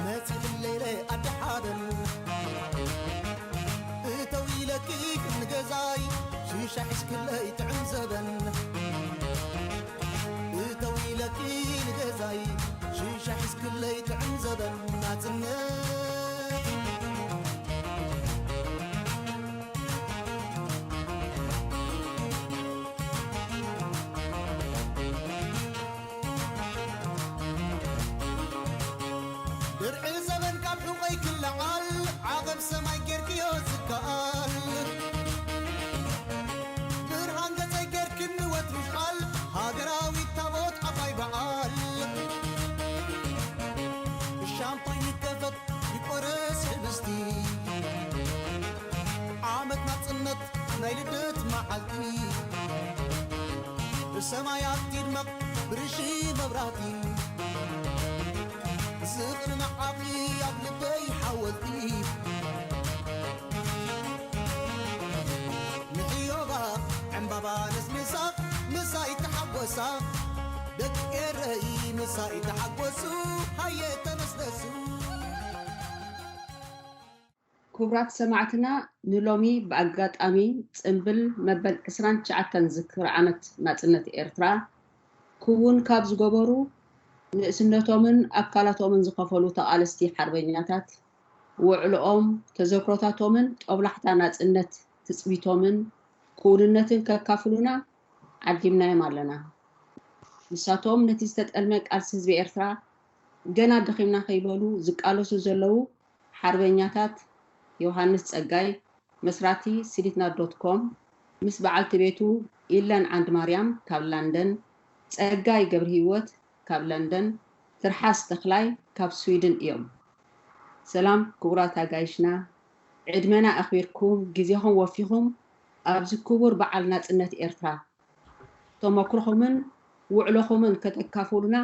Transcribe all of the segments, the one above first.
መጺ ክለይለ ኣደሓበን እተው ኢለኪ ክንገዛይ ሽሻ ሒዝክለይ ጥዕም ዘበን እተው ኢለኪ ንገዛይ ሽሻ ሒዝክለይ ጥዕም ዘበን ናጽነት ድርዒ ዘበን ካብ ሕቆይ ክለዓል ዓቐብ ሰማይ ጌርክዮ ዝከኣል ብርሃን ገጸይ ጌርክኒ ወትሪ ቃል ሃገራዊት ታቦት ዓባይ በዓል ሻምፓኝ ይከፈት ይቆረስ ሕብስቲ ዓመት ናጽነት ናይ ልደት መዓልቲ ብሰማያት ይድመቕ ብርሺ መብራህቲ ዝኽሪ ንዓኺ ኣብ ልበይ ሓወልቲ ምሕዮባ ዕምባባ ነስንሳ ምሳይ ተሓጎሳ ደቂ ኤረይ ምሳይ ተሓጎሱ ሃየ ተነስነሱ ክቡራት ሰማዕትና፣ ንሎሚ ብኣጋጣሚ ጽምብል መበል ዕስራን ትሽዓተን ዝክሪ ዓመት ናጽነት ኤርትራ ክውን ካብ ዝገበሩ ንእስነቶምን ኣካላቶምን ዝኸፈሉ ተቓለስቲ ሓርበኛታት፣ ውዕሎኦም፣ ተዘክሮታቶምን ጦብላሕታ ናጽነት ትጽቢቶምን ክውንነትን ከካፍሉና ዓዲምናዮም ኣለና። ንሳቶም ነቲ ዝተጠልመ ቃልሲ ህዝቢ ኤርትራ ገና ደኺምና ከይበሉ ዝቃለሱ ዘለዉ ሓርበኛታት ዮሃንስ ጸጋይ፣ መስራቲ ሲዲትና ዶት ኮም፣ ምስ በዓልቲ ቤቱ ኢለን ዓንድማርያም ካብ ለንደን፣ ጸጋይ ገብረሂወት ካብ ለንደን፣ ትርሓስ ተኽላይ ካብ ስዊድን እዮም። ሰላም ክቡራት ኣጋይሽና፣ ዕድመና ኣኽቢርኩም ግዜኹም ወፊኹም ኣብዚ ክቡር በዓል ናጽነት ኤርትራ ተመክሮኹምን ውዕሎኹምን ከተካፍሉና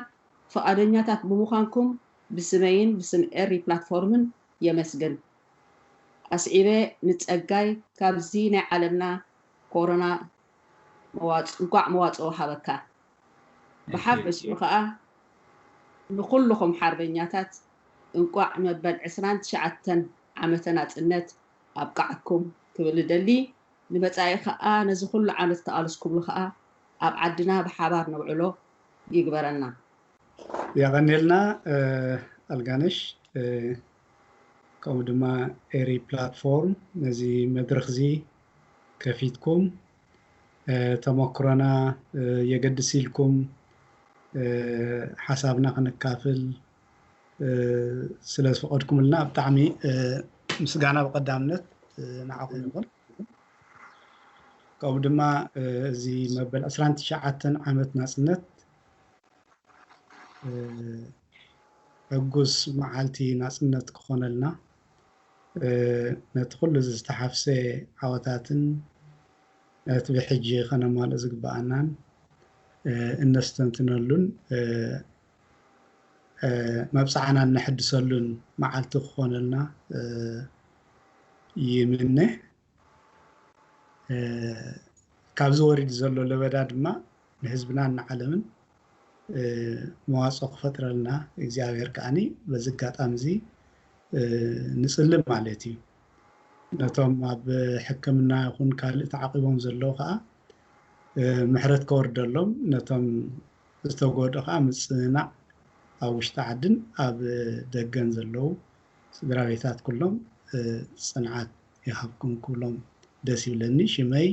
ፍቓደኛታት ብምዃንኩም ብስመይን ብስም ኤሪ ፕላትፎርምን የመስግን። ኣስዒበ ንጸጋይ ካብዚ ናይ ዓለምና ኮሮና መዋጽ- እንቋዕ መዋጽኦ ሃበካ። ብሓፈሽኡ ከኣ ንኹልኹም ሓርበኛታት እንቋዕ መበል ዕስራን ትሽዓተን ዓመተ ናጽነት ኣብቅዓኩም ክብል እደሊ። ንመጻኢ ከኣ ነዚ ኩሉ ዓመት ዝተቓለስኩምሉ ከኣ ኣብ ዓድና ብሓባር ነብዕሎ ይግበረና። የቐንየልና ኣልጋነሽ፣ ከምኡ ድማ ኤሪ ፕላትፎርም ነዚ መድረኽ እዚ ከፊትኩም ተመክሮና የገድስ ኢልኩም ሓሳብና ክንካፍል ስለ ዝፈቐድኩምልና ብጣዕሚ ምስጋና ብቐዳምነት ንዓኹም ይኹን። ከምኡ ድማ እዚ መበል ዕስራን ትሽዓተን ዓመት ናፅነት ሕጉስ መዓልቲ ናፅነት ክኾነልና ነቲ ኩሉ ዝተሓፍሰ ዓወታትን ነቲ ብሕጂ ከነማልኦ ዝግበኣናን እነስተንትነሉን መብፅዓና እነሕድሰሉን መዓልቲ ክኾነልና ይምነ። ካብዚ ወሪዱ ዘሎ ለበዳ ድማ ንህዝብናን ንዓለምን መዋፅኦ ክፈጥረልና እግዚኣብሔር ከዓኒ በዚ ኣጋጣሚ እዚ ንፅልእ ማለት እዩ። ነቶም ኣብ ሕክምና ይኹን ካልእ ተዓቒቦም ዘለዉ ከዓ ምሕረት ከወርደሎም፣ ነቶም ዝተጎድኡ ከዓ ምፅንናዕ ኣብ ውሽጢ ዓድን ኣብ ደገን ዘለዉ ስድራ ቤታት ኩሎም ፅንዓት ይሃብኩም ክብሎም ደስ ይብለኒ። ሽመይ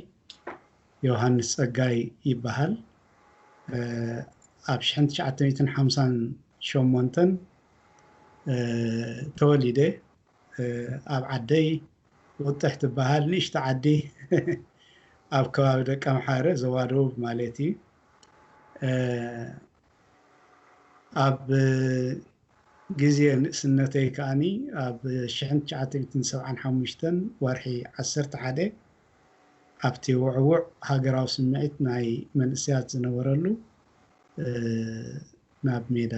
ዮሃንስ ፀጋይ ይበሃል። ኣብ ሽሕን ትሽዓተ ሚእትን ሓምሳን ሸሞንተን ተወሊደ። ኣብ ዓደይ ውጥሕ ትበሃል ንእሽቶ ዓዲ ኣብ ከባቢ ደቀምሓረ ዞባ ደቡብ ማለት እዩ። ኣብ ግዜ ንእስነተይ ከኣኒ ኣብ ሽሕን ትሽዓተ ሚእትን ሰብዓን ሓሙሽተን ወርሒ ዓሰርተ ሓደ ኣብቲ ውዕዉዕ ሃገራዊ ስምዒት ናይ መንእሰያት ዝነበረሉ ናብ ሜዳ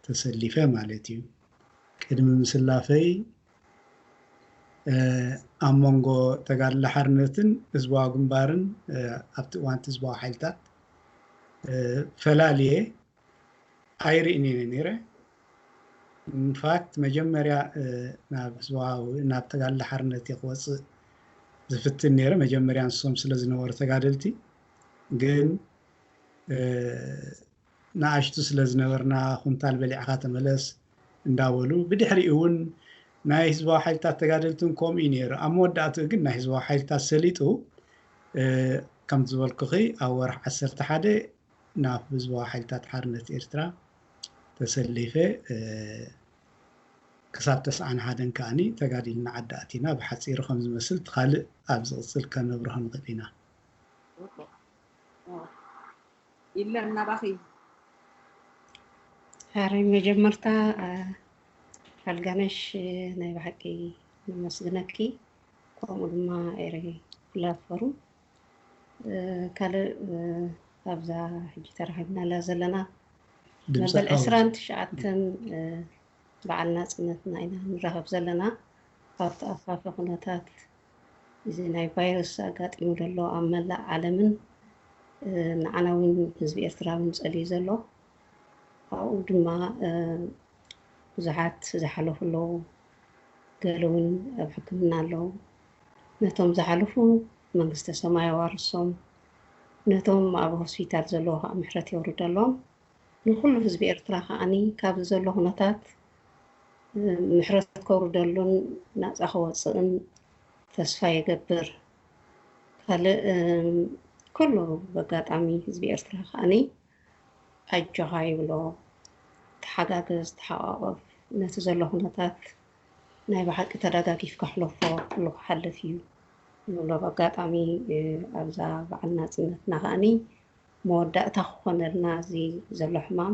ተሰሊፈ ማለት እዩ። ቅድሚ ምስላፈይ ኣብ መንጎ ተጋድሎ ሓርነትን ህዝባዊ ግንባርን ኣብቲ እዋንቲ ህዝባዊ ሓይልታት ፈላልየ ኣይርእን እየ ነይረ። ኢንፋክት መጀመርያ ናብ ህዝባዊ ናብ ተጋድሎ ሓርነት እየ ክወፅእ ዝፍትን ነይረ። መጀመርያ ንሶም ስለ ዝነበሩ ተጋደልቲ ግን ንኣሽቱ ስለ ዝነበርና ኩንታል በሊዕኻ ተመለስ እንዳበሉ ብድሕሪኡ እውን ናይ ህዝባዊ ሓይልታት ተጋደልትን ከምኡ እዩ ነይሩ። ኣብ መወዳእትኡ ግን ናይ ህዝባዊ ሓይልታት ሰሊጡ ከም ዝበልኩኺ ኣብ ወርሒ ዓሰርተ ሓደ ናብ ህዝባዊ ሓይልታት ሓርነት ኤርትራ ተሰሊፈ ክሳብ ተስዓን ሓደን ከዓኒ ተጋዲልና ዓዲ ኣቲና። ብሓፂሩ ከም ዝመስል እቲ ካልእ ኣብ ዝቕፅል ከነብርሆ ንኽእል ኢና። ኢለን ናባኺ። ሓረይ መጀመርታ ኣልጋነሽ ናይ ብሓቂ ነመስግነኪ፣ ከምኡ ድማ ኤሪ ፕላትፎርም። ካልእ ኣብዛ ሕጂ ተራኺብናላ ዘለና መበል ዕስራን ትሽዓተን በዓል ናፅነትና ኢና ንራኸብ ዘለና። ኣብቲ ኣፋፈ ኩነታት እዚ ናይ ቫይረስ ኣጋጢሙ ዘሎ ኣብ መላእ ዓለምን ንዓና እውን ህዝቢ ኤርትራ እውን ፀልዩ ዘሎ፣ ኣብኡ ድማ ብዙሓት ዝሓለፉ ኣለዉ፣ ገለ እውን ኣብ ሕክምና ኣለዉ። ነቶም ዝሓለፉ መንግስተ ሰማይ ኣዋርሶም፣ ነቶም ኣብ ሆስፒታል ዘለዉ ከዓ ምሕረት የውርደሎም። ንኩሉ ህዝቢ ኤርትራ ከዓኒ ካብዚ ዘሎ ኩነታት ምሕረት ከውርደሉን ናፃ ከወፅእን ተስፋ የገብር። ካልእ ኩሉ በጋጣሚ ህዝቢ ኤርትራ ከዓኒ ኣጆኻ ይብሎ፣ ተሓጋገዝ፣ ተሓቋቆፍ፣ ነቲ ዘሎ ኩነታት ናይ ብሓቂ ተደጋጊፍካ ሕለፎ፣ ኩሉ ክሓልፍ እዩ ይብሎ። በጋጣሚ ኣብዛ በዓል ናፅነትና ከዓኒ መወዳእታ ክኾነልና እዚ ዘሎ ሕማም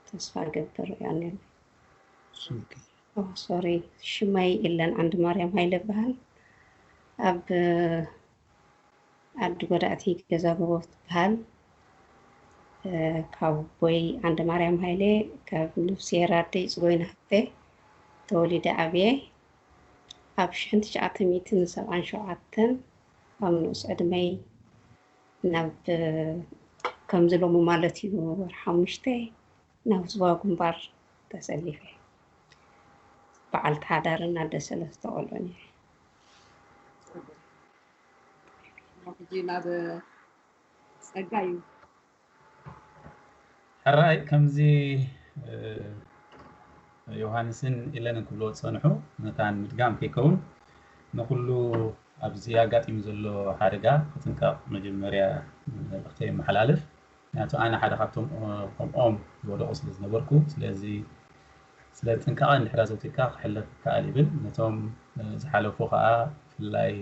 ተስፋ እገብር እያ ነኒ። ሶሪ፣ ሽመይ ኢለን ዓንዲ ማርያም ሃይለ ይበሃል። ኣብ ዓዲ ጎዳእቲ ገዛ ጎቦ ትበሃል። ካብ ኣቦይ ዓንዲ ማርያም ሃይለ፣ ካብ ነፍስሄር ኣደይ ፅጎይና ሃብተ ተወሊደ ዓብየ። ኣብ ሽሕን ትሽዓተ ሚእትን ሰብዓን ሸውዓተን ኣብ ንኡስ ዕድመይ ናብ ከምዚ ሎሚ ማለት እዩ ወርሒ ሓሙሽተ ናብ ህዝባዊ ግንባር ተሰሊፈ። በዓልቲ ሓዳርን ኣደ ሰለስተ ቆልዑን እየ። ሕጂ ናብ ፀጋይ እዩ። ሕራይ ከምዚ ዮሃንስን ኢለንን ክብልዎ ዝፀንሑ መታን ምድጋም ከይከውን ንኩሉ ኣብዚ ኣጋጢሙ ዘሎ ሓደጋ ክጥንቀቕ መጀመርያ መልእኽተይ የመሓላልፍ። ምክንያቱ ኣነ ሓደ ካብቶም ከምኦም ዝወደቑ ስለ ዝነበርኩ ስለዚ ስለ ጥንቃቐ እንድሕር ኣዘውቲርካ ክሕለፍ ይከኣል ይብል። ነቶም ዝሓለፉ ከዓ ብፍላይ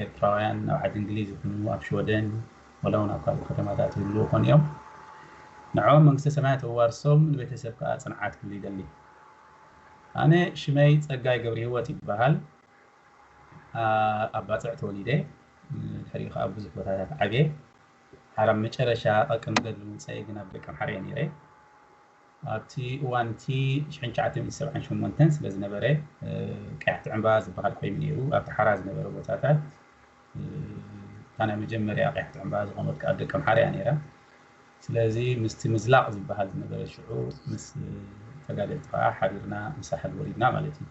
ኤርትራውያን ኣብ ዓዲ እንግሊዝ ይኹኑ ኣብ ሽወደን ወላ እውን ኣብ ካልእ ከተማታት ዝህልዉ ይኾኑ እዮም። ንዕኦም መንግስተ ሰማያት ተዋርሶም ንቤተሰብ ከዓ ፅንዓት ክብል ይደሊ። ኣነ ሽመይ ፀጋይ ገብረ ህይወት ይበሃል። ኣብ ባፅዕ ተወሊደ ድሕሪኡ ከዓ ብዙሕ ቦታታት ዓብየ። ሓራብ መጨረሻ ቀቅን ገድሊ ምውፀኢ ግን ኣብ ደቀምሓረ እየ ነይረ። ኣብቲ እዋን እቲ ሽሕን ትሽዓተ ሚእትን ሰብዓን ሸሞንተን ስለ ዝነበረ ቀያሕቲ ዕምባ ዝበሃል ኮይኑ ነይሩ። ኣብቲ ሓራ ዝነበረ ቦታታት እታ ናይ መጀመርያ ቀያሕቲ ዕምባ ዝኾነት ከዓ ደቀምሓረ እያ ነይራ። ስለዚ ምስቲ ምዝላቕ ዝበሃል ዝነበረ ሽዑ ምስ ተጋደልቲ ከዓ ሓቢርና ንሳሕል ወሪድና ማለት እዩ።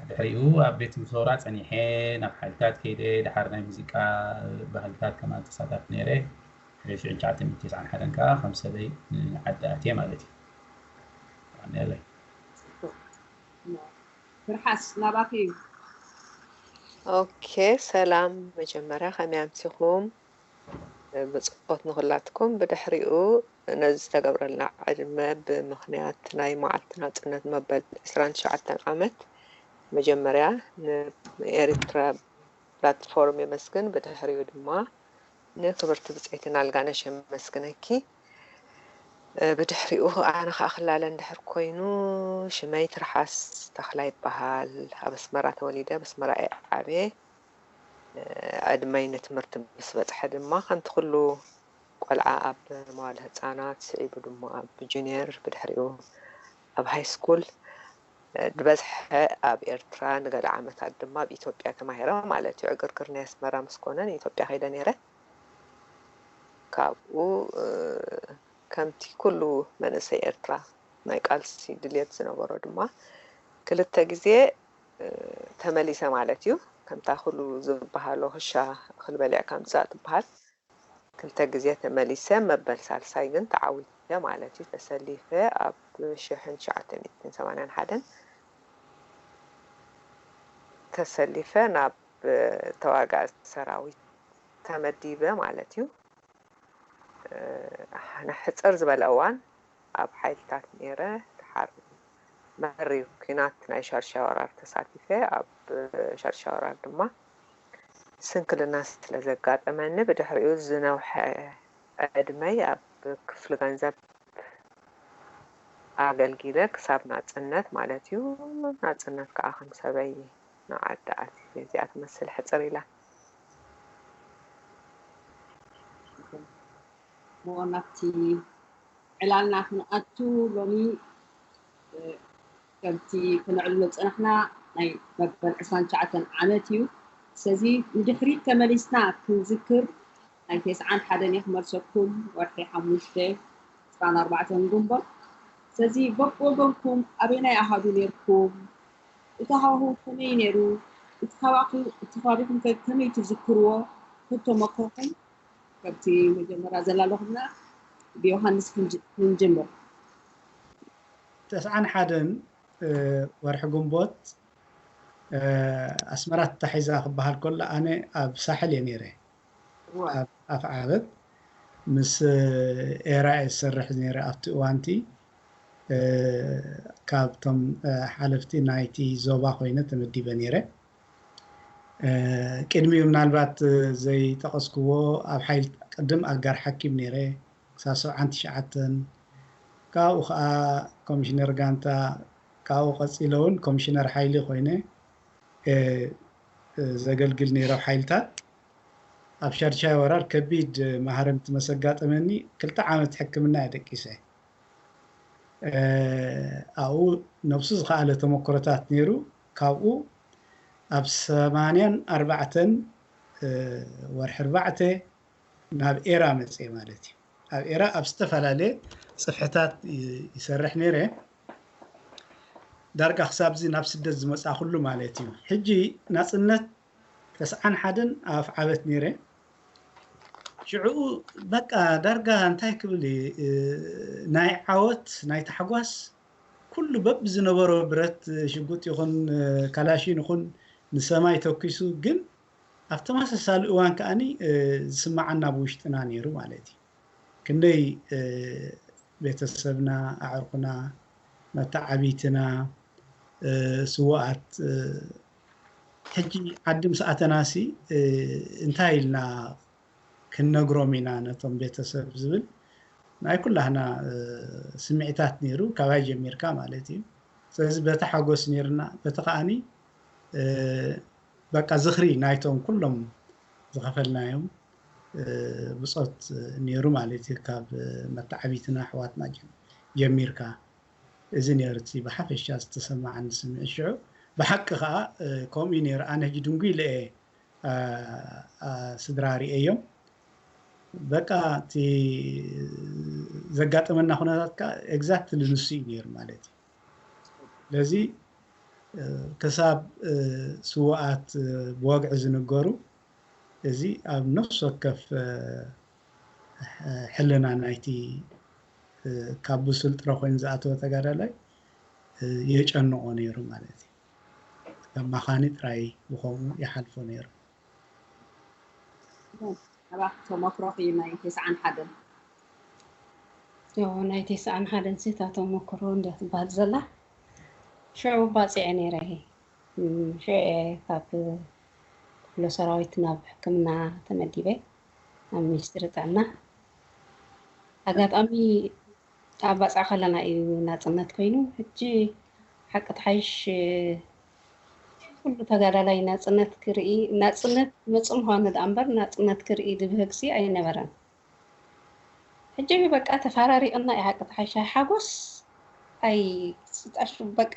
ድሕሪኡ ኣብ ቤት ምሰውራ ፀኒሐ ናብ ሓይልታት ከይደ ደሓር ናይ ሙዚቃ ባህልታት ከማን ተሳታፍ ነይረ። ሽዑ ትሽዓተ ሚእቲ ተስዓን ሓደን ከዓ ከም ሰበይ ንዓዲ ኣትየ ማለት እዩ። ኣሜለይ ትርሓስ ናባኺ እዩ። ኦኬ ሰላም፣ መጀመርያ ከመይ ኣምሲኹም? ብፅኦት ንኹላትኩም። ብድሕሪኡ ነዚ ዝተገብረልና ዕድመ ብምኽንያት ናይ መዓልቲ ናፅነት መበል ዕስራን ትሽዓተን ዓመት መጀመርያ ንኤሪትራ ፕላትፎርም የመስግን። ብድሕሪኡ ድማ ንክብርቲ ብፀይቲ ናልጋነሽ የመስግነኪ። ብድሕሪኡ ኣነ ከዓ ክላለ እንድሕር ኮይኑ ሽመይ ትርሓስ ተኽላ ይበሃል። ኣብ ኣስመራ ተወሊደ ኣብ ኣስመራ እየ ዓብየ። ዕድመይ ንትምህርቲ ምስ በፅሐ ድማ ከምቲ ኩሉ ቆልዓ ኣብ መዋለ ህፃናት ስዒቡ ድማ ኣብ ጁኒየር ብድሕሪኡ ኣብ ሃይ ስኩል ዝበዝሐ ኣብ ኤርትራ ንገለ ዓመታት ድማ ኣብ ኢትዮጵያ ተማሂረ ማለት እዩ። ዕግርግር ናይ ኣስመራ ምስ ኮነ ንኢትዮጵያ ከይደ ነይረ። ካብኡ ከምቲ ኩሉ መንእሰይ ኤርትራ ናይ ቃልሲ ድልየት ዝነበሮ ድማ ክልተ ግዜ ተመሊሰ ማለት እዩ። ከምታ ኩሉ ዝበሃሎ ክሻ እኽሊ በሊዕካ ምጻእ ትበሃል። ክልተ ግዜ ተመሊሰ፣ መበል ሳልሳይ ግን ተዓዊተ ማለት እዩ። ተሰሊፈ ኣብ ሽሕን ትሽዓተ ሚእትን ሰማንያን ሓደን ተሰሊፈ ናብ ተዋጋእ ሰራዊት ተመዲበ ማለት እዩ። ንሕፅር ዝበለ እዋን ኣብ ሓይልታት ነይረ። ድሓር መሪር ኲናት ናይ ሻድሻይ ወራር ተሳቲፈ። ኣብ ሻድሻይ ወራር ድማ ስንክልና ስለ ዘጋጠመኒ፣ ብድሕሪኡ ዝነውሐ ዕድመይ ኣብ ክፍሊ ገንዘብ ኣገልጊለ ክሳብ ናጽነት ማለት እዩ። ናጽነት ከዓ ከም ሰበይ ንዓዲ ኣትየ። እዚኣ ትመስል ሕጽር ኢላ። ናብቲ ዕላልና ክንኣቱ ሎሚ ከምቲ ክነዕልሎ ዝጸናሕና ናይ መበል ዕስራን ትሽዓተን ዓመት እዩ። ስለዚ ንድሕሪት ተመሊስና ክንዝክር ናይ ተስዓን ሓደን እየ ክመልሰኩም፣ ወርሒ ሓሙሽተ ዕስራን ኣርባዕተን ግንቦት። ስለዚ በብወገንኩም ኣበየናይ ኣሃዱ ነይርኩም? እቲ ሃዋህው ከመይ ነይሩ? እቲ ከባቢ እቲ ከባቢኹም ከ ከመይ ትዝክርዎ? ተተመክሮኹም ከምቲ መጀመርያ ዘላለኹምና ብዮሃንስ ክንጅ- ክንጅምር። ተስዓን ሓደን ወርሒ ግንቦት ኣስመራ ተታሒዛ ክበሃል ከሎ ኣነ ኣብ ሳሕል እየ ነይረ። ኣብ ኣፍዓበት ምስ ኤራ እየ ዝሰርሕ ነይረ ኣብቲ እዋንቲ። ካብቶም ሓለፍቲ ናይቲ ዞባ ኮይነ ተመዲበ ነይረ። ቅድሚኡ ምናልባት ዘይጠቐስክዎ ኣብ ሓይል ቅድም ኣጋር ሓኪም ነይረ ክሳብ ሰብዓን ትሽዓተን። ካብኡ ከዓ ኮሚሽነር ጋንታ፣ ካብኡ ቀፂለ እውን ኮሚሽነር ሓይሊ ኮይነ ዘገልግል ነይረ ኣብ ሓይልታት። ኣብ ሻድሻይ ወራር ከቢድ ማህረምቲ መሰጋጠመኒ። ክልተ ዓመት ሕክምና እየ ደቂሰ። ኣብኡ ነብሱ ዝኸኣለ ተመክሮታት ነይሩ። ካብኡ ኣብ ሰማንያን ኣርባዕተን ወርሒ ኣርባዕተ ናብ ኤራ መፅየ ማለት እዩ። ኣብ ኤራ ኣብ ዝተፈላለየ ፅፍሕታት ይሰርሕ ነይረ። ዳርጋ ክሳብዚ ናብ ስደት ዝመፃእኩሉ ማለት እዩ። ሕጂ ናፅነት ተስዓን ሓደን ኣብ ኣፍዓበት ነይረ። ሽዕኡ በቃ ዳርጋ እንታይ ክብል እዩ፣ ናይ ዓወት ናይ ታሕጓስ ኩሉ በብዝነበሮ ብረት ሽጉጥ ይኹን ካላሽን ይኹን ንሰማይ ተኪሱ፣ ግን ኣብ ተመሳሳሊ እዋን ከዓኒ ዝስማዓና ብውሽጥና ነይሩ ማለት እዩ። ክንደይ ቤተሰብና፣ ኣዕርኩና፣ መተዓቢትና፣ ስዋኣት ሕጂ ዓዲ ምስ ኣተናሲ እንታይ ኢልና ክንነግሮም ኢና ነቶም ቤተሰብ ዝብል ናይ ኩላህና ስምዒታት ነይሩ፣ ካባይ ጀሚርካ ማለት እዩ። ስለዚ በቲ ሓጎስ ነይርና፣ በቲ ከዓኒ በቃ ዝኽሪ ናይቶም ኩሎም ዝኸፈልናዮም ብፆት ነይሩ ማለት እዩ። ካብ መተዓቢትና ኣሕዋትና ጀሚርካ እዚ ነይሩ እቲ ብሓፈሻ ዝተሰማዓኒ ስምዒት ሽዑ። ብሓቂ ከዓ ከምኡ ነይሩ። ኣነ ሕጂ ድንጉይ ኢለ እየ ስድራ ርእየዮም። በቃ እቲ ዘጋጠመና ኩነታት ከዓ exactly ንሱ እዩ ነይሩ ማለት እዩ። ስለዚ ክሳብ ስውኣት ብወግዒ ዝንገሩ፣ እዚ ኣብ ነፍሲ ወከፍ ሕልና ናይቲ ካብ ብሱል ጥረ ኮይኑ ዝኣተወ ተጋዳላይ የጨንቆ ነይሩ ማለት እዩ። ከም መኻኒ ጥራይ ብኸምኡ ይሓልፎ ነይሩ። ኣባክ ተመክሮኺ ናይ ተስዓን ሓደን። ናይ ተስዓን ሓደን ሲ እታ ተመክሮ እንድያ ትበሃል ዘላ። ሽዑ ባፂዐ ነይረ። ሽዑ እየ ካብ ክፍለ ሰራዊት ናብ ሕክምና ተመዲበ ኣብ ሚኒስትሪ ጥዕና። ኣጋጣሚ ኣብ ባፅዓ ከለና እዩ ናፅነት ኮይኑ። ሕጂ ሓቂ ትሓይሽ ኩሉ ተጋዳላይ ናፅነት ክርኢ፣ ናፅነት መፅእ ምዃኑ ደኣ እምበር ናፅነት ክርኢ ዝብህግሲ ኣይነበረን። ሕጂ በቃ ተፈራሪቕና እዩ ሓቂ ትሓይሽ። ኣይ ሓጎስ ኣይ ስጣሽ በቃ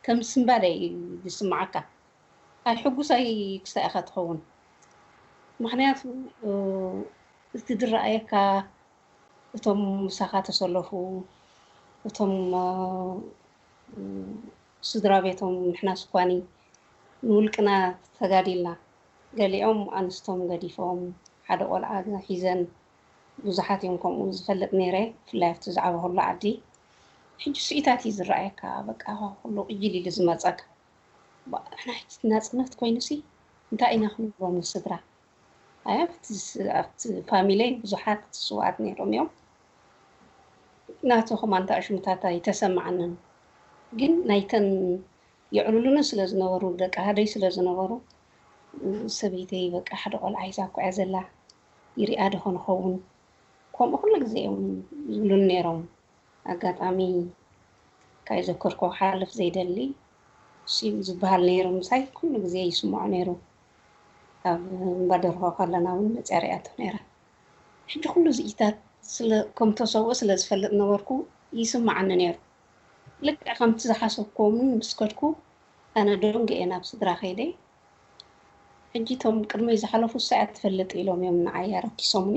ከም ስምባደ እዩ ዝስምዓካ። ኣይ ሕጉስ ኣይ ክስታይ ኢኻ ትኸውን። ምኽንያቱ እቲ ዝረኣየካ እቶም ምሳኻ ተሰለፉ እቶም ስድራ ቤቶም ንሕና ስኳኒ ንውልቅና ተጋዲልና፣ ገሊኦም ኣንስቶም ገዲፎም ሓደ ቆልዓ ሒዘን ብዙሓት እዮም ከምኡ ዝፈልጥ ነይረ። ብፍላይ ኣብቲ ዝዓበኹሉ ዓዲ ሕጂ ስኢታት እዩ ዝረኣየካ። በቃ ኩሉ ቅይል ኢሉ ዝመፀካ። ናሕቲ ናፅነት ኮይኑሲ እንታይ ኢና ክንብሎም ንስድራ? ኣብቲ ፋሚለይ ብዙሓት ስውኣት ነይሮም እዮም። ናቶም ኣንታ ኣሽሙታት ኣይተሰማዓንን፣ ግን ናይተን የዕሉሉኒ ስለ ዝነበሩ፣ ደቂ ሃደይ ስለ ዝነበሩ፣ ሰበይተይ በቃ ሓደ ቆልዓ ሒዛ እኮ እያ ዘላ፣ ይሪኣ ዶ ኾን ኸውን? ከምኡ ኩሉ ግዜ እዮም ዝብሉኒ ነይሮም። ኣጋጣሚ ካይ ዘከርኮ ሓልፍ ዘይደሊ ሲም ዝበሃል ነይሩ ምሳይ ኩሉ ግዜ ይስምዖ ነይሩ። ኣብ እምባ ደርሆ ከለና እውን መፅያ ሪኣቶ ነይራ። ሕጂ ኩሉ ዝኢታት ስለ ከምቶ ሰብኡ ስለ ዝፈልጥ ነበርኩ ይስምዓኒ ነይሩ። ልክዕ ከምቲ ዝሓሰብኩዎምን ምስ ከድኩ ኣነ ደንገ እየ ናብ ስድራ ከይደ። ሕጂ እቶም ቅድመይ ዝሓለፉ እሳ እያ ትፈልጥ ኢሎም እዮም ንዓይ ኣረኪሶምኒ።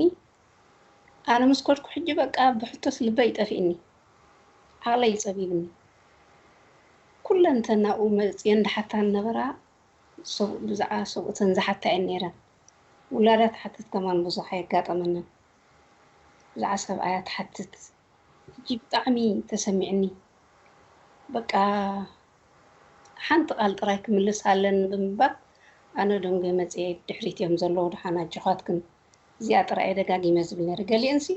ኣነ ምስ ከድኩ ሕጂ በቃ ብሕቶስ ልበይ ጠፊእኒ፣ ዓቕለይ ጸቢብኒ። ኩለንተናኡ መጽየን ድሓታን ነበራ። ብዛዕባ ሰብኡተን ዝሓታ እየን ነይረን። ውላዳ ትሓትት ከማን ብዙሕ ኣየጋጠመንን። ብዛዕባ ሰብኣያ ትሓትት። ሕጂ ብጣዕሚ ተሰሚዕኒ። በቃ ሓንቲ ቃል ጥራይ ክምልስ ኣለኒ ብምባል ኣነ ደንጎ መፅየ ድሕሪት እዮም ዘለዉ። ደሓን ኣጆኻትክን፣ እዚኣ ጥራይ እየ ደጋጊመ ዝብል ነይረ። ገሊአንሲ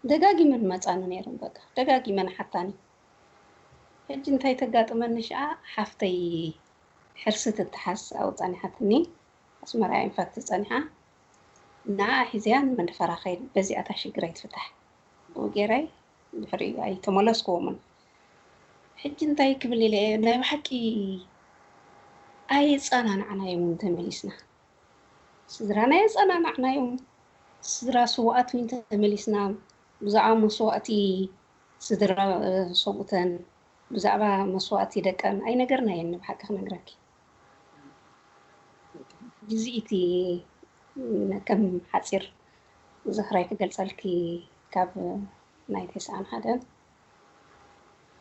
ደጋጊመን መፃኒ ነይረን። በቃ ደጋጊመን ሓታኒ። ሕጂ እንታይ ተጋጥመኒ ሽዓ? ሓፍተይ ሕርሲ ትተሓዝ ኣብኡ ጸኒሓትኒ። ኣስመራ እያ ኢንፋክት ጸኒሓ። ንዓ ሒዘያ ንመንደፈራ ከይድ፣ በዚኣ እታ ሽግረይ ትፍታሕ። ብኡ ገይረይ ድሕሪኡ ኣይተመለስኩዎምን። ሕጂ እንታይ ክብል ኢለ እየ፣ ናይ ብሓቂ ኣየጸናናዕናዮምን ተመሊስና። ስድራና የጸናናዕናዮም። ስድራ ስውኣት እውን ተመሊስና። ብዛዕባ መስዋእቲ ስድራ ሰብኡተን፣ ብዛዕባ መስዋእቲ ደቀን ኣይነገርናየን። ብሓቂ ክነግረኪ ግዝኢቲ ከም ሓፂር ዝኽረይ ክገልፀልኪ ካብ ናይ ተስዓን ሓደን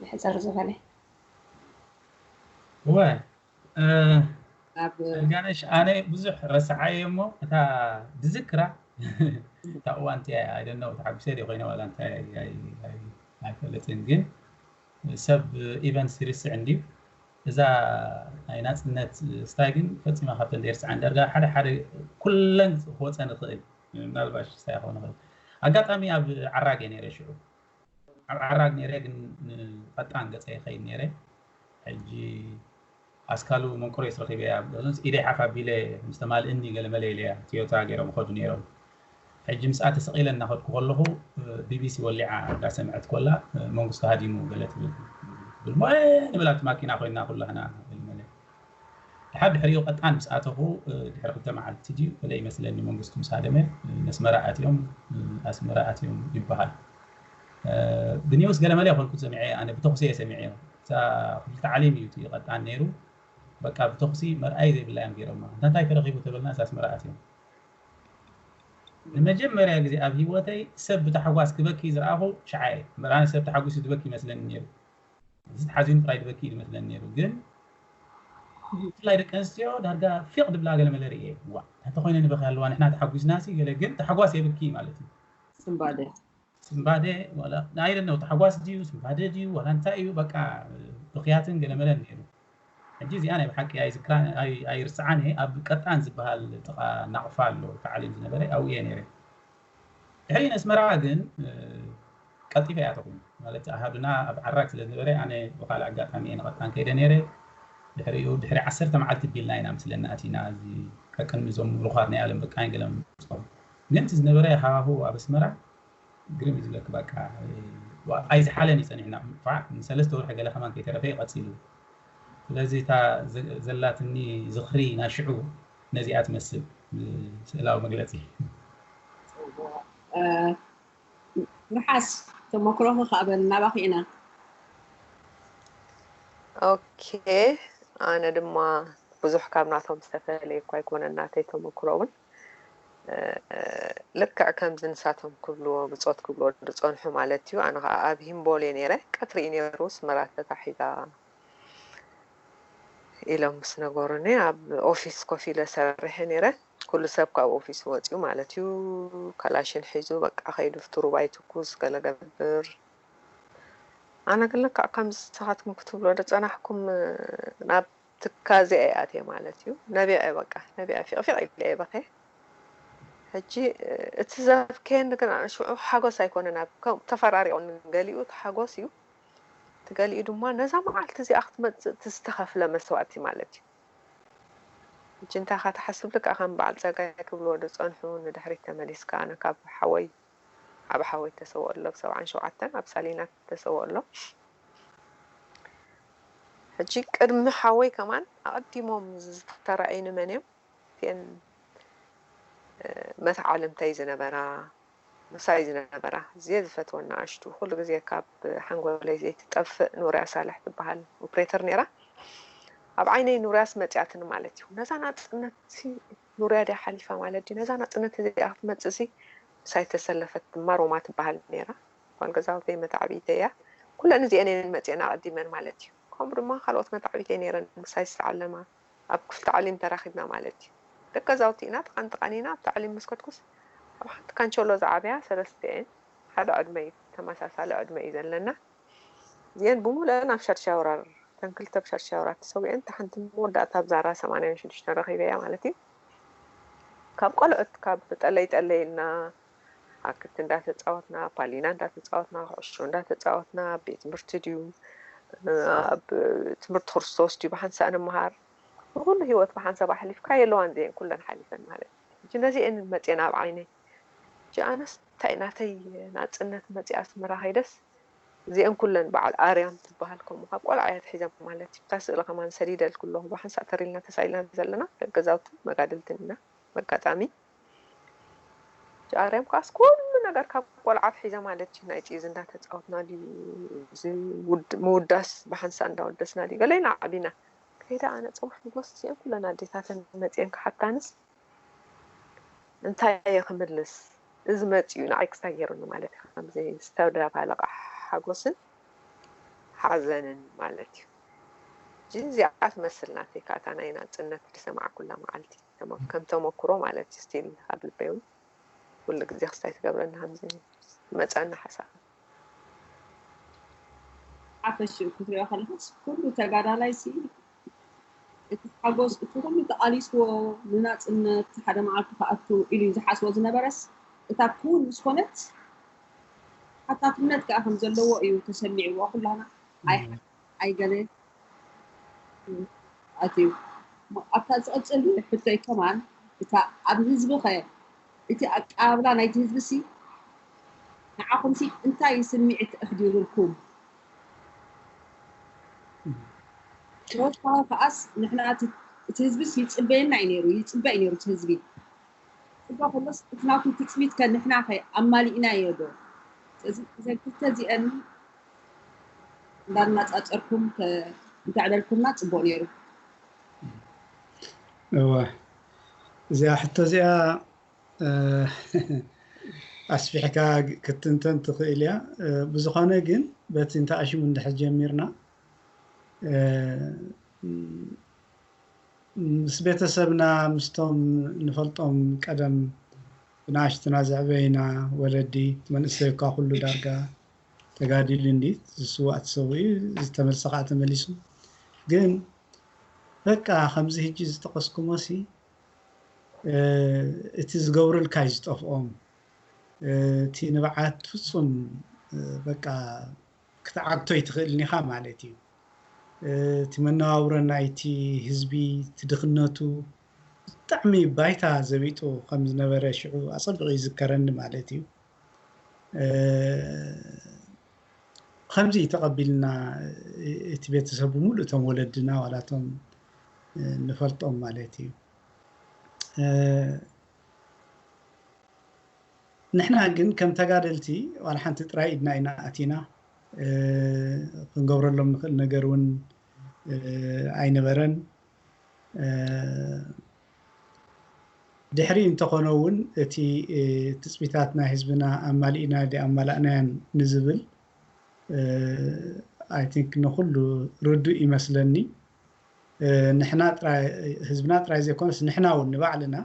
ብሕፅር ዝበለ እወ። እ፣ ኣብ ጋነሽ ኣነ ብዙሕ ረስዓየ እሞ እታ ድዝክራ እታ እዋን እቲኣ ኣይደነው ተሓጉሰ ደ ኮይነ ዋላ እንታይ ኣይ- ኣይ- ኣይፈልጥን፣ ግን ሰብ ኢቨንት ይርስዕ እንድዩ። እዛ ናይ ናፅነት ስታይ ግን ፈፂማ ካብተን ዘይርስዓን ዳርጋ ሓደ ሓደ ኩለን ክወፀ ንኽእል፣ ምናልባሽ ስታይ ክኾን ይኽእል። ኣጋጣሚ ኣብ ዓራግ እየ ነይረ ሽዑ። ኣብ ዓራግ ነይረ ግን ንቐጣን ገፀ ይኸይድ ነይረ። ሕጂ ኣስካሉ መንቅሮ ስረኺበያ ኢደይ ሓፍ ኣቢለ ምስ ተማልእኒ ገለመለ ኢለያ ቶዮታ ገይሮም ይኸዱ ነይሮም። ሕጂ ምስኣ ተሰቒለ እናኸድኩ ከለኹ ቢቢሲ ወሊዓ እንዳሰምዐት ኮላ መንግስቱ ሃዲሙ ገለ ትብል ትብል ሞየ ንብል ኣብቲ ማኪና ኮይና ኩላህና ገለመለ። ድሓር ድሕሪኡ ቀጣን ምስ ኣተኹ ድሕሪ ክልተ መዓልቲ ድዩ ገለ ይመስለኒ መንግስቱ ምስ ሃደመ ነስመራ ኣትዮም ኣስመራ ኣትዮም ይበሃል። ብኒውስ ገለመለ ኮንኩት ሰሚዐ ኣነ ብተኹሲ እየ ሰሚዐዮ። እዛ ክልተ ዓሊም እዩ እቲ ቀጣን ነይሩ። በቃ ብተኹሲ መርኣይ ዘይብላ እዮም ገይሮማ። እንታ እንታይ ተረኺቡ ተበልና እዛ ኣስመራ ኣትዮም። ንመጀመርያ ግዜ ኣብ ህይወተይ ሰብ ብታሕጓስ ክበኪ ዝረኣኹ ሽዓ እየ። እምበር ኣነ ሰብ ተሓጒሱ ዝበኪ ይመስለኒ ነይሩ። እዚ ተሓዚኑ ጥራይ ዝበኪ እዩ ዝመስለኒ ነይሩ። ግን ብፍላይ ደቂ ኣንስትዮ ዳርጋ ፊቕ ድብላ ገለ መለ ርእየ። ዋ እንተኾይነ ንበኺ ኣለዋ ንሕና ተሓጒስናሲ ገለ ግን ተሓጓስ የብኪ ማለት እዩ። ስንባደ ስንባደ ዋላ ኣይደነው ተሓጓስ ድዩ ስንባደ ድዩ ዋላ እንታይ እዩ በቃ ብኽያትን ገለ መለን ነይሩ። ሕጂ እዚኣ ናይ ብሓቂ ኣይዝክራን ኣይርስዓን እየ። ኣብ ቀጣን ዝበሃል ጥቓ ናቕፋ ኣሎ ተዓሊም ዝነበረ ኣብኡ እየ ነይረ። ድሕሪ ነስመራ ግን ቀልጢፈ እያ ተኾይኑ ማለት ኣሃዱና ኣብ ዓራግ ስለ ዝነበረ ኣነ ብካልእ ኣጋጣሚ እየ ንቐጣን ከይደ ነይረ። ድሕሪኡ ድሕሪ ዓሰርተ መዓልቲ ቢልና ኢና ምስለና ኣቲና እዚ ቀቅድሚ እዞም ምሩኻት ናይ ኣለም በቃኝ ገለ ምፅኦም ግን እቲ ዝነበረ ሃዋሁ ኣብ ኣስመራ ግርም እዩ ዝብለክ በቃ ኣይዝሓለን እዩ ፀኒሕና ፋዕ ንሰለስተ ወርሒ ገለ ከማን ከይተረፈ እዩ ቀፂሉ። ስለዚ እታ ዘላትኒ ዝኽሪ ናይ ሽዑ ነዚኣ ትመስል ስእላዊ መግለፂ። ርሓስ ተመክሮኺ ከኣ በል ናባኺ ኢና። ኦኬ ኣነ ድማ ብዙሕ ካብ ናቶም ዝተፈለየ እኳ ኣይኮነን ናተይ ተመክሮ እውን ልክዕ ከምዚ ንሳቶም ክብልዎ ብጾት ክብልዎ ዝጸንሑ ማለት እዩ። ኣነ ከዓ ኣብ ሂምቦል እየ ነይረ። ቀትሪ እዩ ነይሩ፣ ኣስመራ ተታሒዛ ኢሎም ምስ ነገሩኒ፣ ኣብ ኦፊስ ኮፍ ኢለ ሰሪሐ ነይረ። ኩሉ ሰብ ካብ ኦፊስ ወፂኡ ማለት እዩ። ካላሽን ሒዙ በቃ ከይዱ፣ ፍትሩባ ይትኩስ፣ ገለ ገብር። ኣነ ግን ልክዕ ከምዚ ንስኻትኩም ክትብሎ ዝፀናሕኩም ናብ ትካዜ እየ ኣትየ ማለት እዩ። ነቢዐ፣ በቃ ነቢዐ፣ ፊቕፊቕ ኢለ እየ በኸ። ሕጂ እቲ ዘብከየኒ ግን ሽዑ ሓጎስ ኣይኮነን፣ ኣብ ከም ተፈራሪቑኒ፣ ገሊኡ እቲ ሓጎስ እዩ፣ እቲ ገሊኡ ድማ ነዛ መዓልቲ እዚኣ ክትመፅእ እቲ ዝተኸፍለ መስዋእቲ ማለት እዩ። ሕጂ እንታይ ኢኻ ትሓስብ? ልክዕ ከም በዓል ፀጋይ ክብልዎ ዝፀንሑ፣ ንድሕሪት ተመሊስካ፣ ኣነ ካብ ሓወይ፣ ዓቢ ሓወይ ተሰውኦ ኣሎ፣ ብ ሰብዓን ሸውዓተን ኣብ ሳሊና ተሰውኦ ኣሎ። ሕጂ ቅድሚ ሓወይ ከማን ኣቐዲሞም ዝተራእዩኒ መን እዮም? እተን፣ እ፣ መተዓልምተይ ዝነበራ፣ ምሳይ ዝነበራ፣ እዝየ ዝፈትወን ንኣሽቱ፣ ኩሉ ግዜ ካብ ሓንጎለይ ዘይትጠፍእ ኑርያ ሳልሕ ትበሃል ኦፕሬተር ነይራ። ኣብ ዓይነይ ኑርያስ መጺኣትኒ ማለት እዩ። ነዛ ናጽነትሲ ኑርያ ድያ ሓሊፋ ማለት ድዩ? ነዛ ናጽነት እዚኣ ክትመጽእሲ ምሳይ ተሰለፈት ድማ ሮማ ትበሃል ነይራ። ጓል ገዛውተይ መተዓብይተይ እያ። ኩለን እዚአን እየን መጺአን ኣቐዲመን ማለት እዩ። ከምኡ ድማ ካልኦት መተዓብይተይ ነይረን ምሳይ ዝተዓለማ። ኣብ ክፍሊ ታዕሊም ተራኺብና ማለት እዩ። ደቂ ገዛውቲ ኢና፣ ተቓን ተቓን ኢና። ኣብ ታዕሊም ምስ ከድኩስ ኣብ ሓንቲ ካንቸሎ ዝዓበያ ሰለስተ እየን። ሓደ ዕድመ እዩ፣ ተመሳሳሊ ዕድመ እዩ ዘለና። እዚአን ብምሉአን ኣብ ሻድሻይ ወራር፣ እተን ክልተ ኣብ ሻድሻይ ወራር ተሰዊአን፣ እታ ሓንቲ መወዳእታ ኣብ ዛራ ሰማንያን ሽዱሽተን ረኺበያ ማለት እዩ። ካብ ቆልዑት፣ ካብ ጠለይ ጠለይ ኢልና፣ ሃክት እንዳተጻወትና፣ ፓሊና እንዳተጻወትና፣ ኩዕሾ እንዳተጻወትና፣ ኣብ ቤት ትምህርቲ ድዩ፣ ኣብ ትምህርቲ ክርስቶስ ድዩ፣ ብሓንሳእ ንምሃር፣ ንኹሉ ህይወት ብሓንሳብ ኣሕሊፍካ የለዋን እዚአን ኩለን ሓሊፈን ማለት እዩ። ሕጂ ነዚአን መፅኤን ኣብ ዓይነይ። ሕጂ ኣነስ እንታይ ናተይ ናፅነት መፅኣ ኣስመራ ከይደስ እዚአን ኩለን በዓል ኣርያም ትበሃል ከምኡ ካብ ቆልዓ እያ ትሒዛ ማለት እዩ። እታ ስእሊ ከማን ሰዲደልኩ ኣለኹ፣ ብሓንሳእ ተሪልና ተሳኢልና ዘለና ደቂ ገዛውትን መጋድልትን ኢና። በኣጋጣሚ ኣርያም ከዓስ ኩሉ ነገር ካብ ቆልዓ ኣትሒዘ ማለት እዩ። ናይ ፂዝ እንዳተፃወትና ድዩ፣ እዚ ውድ-፣ ምውዳስ ብሓንሳእ እንዳወደስና ድዩ፣ ገለ ኢና ዓቢና። ከይዳ ኣነ ፅባሕ ንጎስ እዚአን ኩለን ኣዴታተን መፅየን ክሓታንስ እንታይ እየ ክምልስ? እዚ መፂኡ ንዓይ ክስታይ ገይሩኒ ማለት እዩ። ከምዚ ዝተደባለቐ ሓጎስን ሓዘንን ማለት እዩ። እዚኣ ትመስል ናተይ ካታ ናይ ናፅነት ዝሰማዕኩላ መዓልቲ። ተመ-፣ ከም ተመኩሮ ማለት እዩ። ስቲል ኣብ ልበይ እውን ኩሉ ግዜ ክስታይ ትገብረኒ ከምዚ መፀኒ ሓሳብ። ሓፈሽኡ ክትሪኦ ከለኻስ ኩሉ ተጋዳላይ ሲ እቲ ሓጎስ፣ እቲ ኩሉ ተቓሊስዎ ንናፅነት ሓደ መዓልቲ ክኣቱ ኢሉ እዩ ዝሓስቦ ዝነበረስ፣ እታ ክውን ምስ ኮነት ሓታትነት ከኣ ከም ዘለዎ እዩ ተሰሚዕዎ። ኩላና ኣይ-፣ ኣይገለ ኣትዩ። ኣብታ ዝቕጽል ሕቶይ ከማን፣ እታ ኣብ ህዝቢ ኸ፣ እቲ ኣቀባብላ ናይቲ ህዝቢ ሲ ንዓኹም ሲ እንታይ ስምዒት ኣሕዲሩልኩም? ተወሳኺ ከኣስ ንሕና እቲ፣ እቲ ህዝቢ ሲ ይጽበየና እዩ ነይሩ፣ ይጽበ እዩ ነይሩ እቲ ህዝቢ። ጽበ ከሎስ እቲ ናቱ ትጽቢት ከ ንሕና ኸ ኣማሊእናዮ ዶ? ስለዚ እዘን ክልተ እዚአን እንዳናጻጸርኩም ተ-፣ እንተዕለልኩምና ጽቡቕ ነይሩ። እወ፣ እዚኣ ሕቶ እዚኣ፣ እ፣ ኣስፊሕካ ክትንተን ትኽእል እያ። እ፣ ብዝኾነ ግን በቲ እንተ ኣሽሙ እንድሕር ጀሚርና፣ እ፣ ምስ ቤተሰብና፣ ምስቶም ንፈልጦም ቀደም ብንኣሽቱና ዘዕበዩና ወለዲ፣ እቲ መንእሰይ እኳ ኩሉ ዳርጋ ተጋዲሉ እንዲ ዝስዋእ ተሰዊኡ፣ ዝተመልሰ ከዓ ተመሊሱ። ግን በቃ ከምዚ ሕጂ ዝጠቐስኩሞሲ፣ እ፣ እቲ ዝገብሩልካ እዩ ዝጠፍኦም። እ፣ እቲ ንብዓት ፍጹም፣ እ፣ በቃ ክትዓግቶ ኣይትኽእልን ኢኻ ማለት እዩ። እ፣ እቲ መነባብሮ ናይቲ ህዝቢ፣ እቲ ድኽነቱ ብጣዕሚ ባይታ ዘቢጡ ከም ዝነበረ ሽዑ ኣጸቢቑ ይዝከረኒ ማለት እዩ። እ፣ ከምዚ ተቐቢልና፣ እ፣ እቲ ቤተሰብ ብምሉእ እቶም ወለድና ዋላ እቶም፣ እ፣ ንፈልጦም ማለት እዩ። እ፣ ንሕና ግን ከም ተጋደልቲ ዋላ ሓንቲ ጥራይ ኢድና ኢና ኣቲና፣ እ፣ ክንገብረሎም ንኽእል ነገር እውን፣ እ፣ ኣይነበረን። እ፣ ድሕሪ እንተኾነ እውን እቲ ትፅቢታት ናይ ህዝብና ኣማሊእና ዲ ኣማላእናያን ንዝብል I think ንኩሉ ርዱእ ይመስለኒ። ንሕና ጥራይ ህዝብና ጥራይ ዘይኮነስ ንሕና እውን ንባዕልና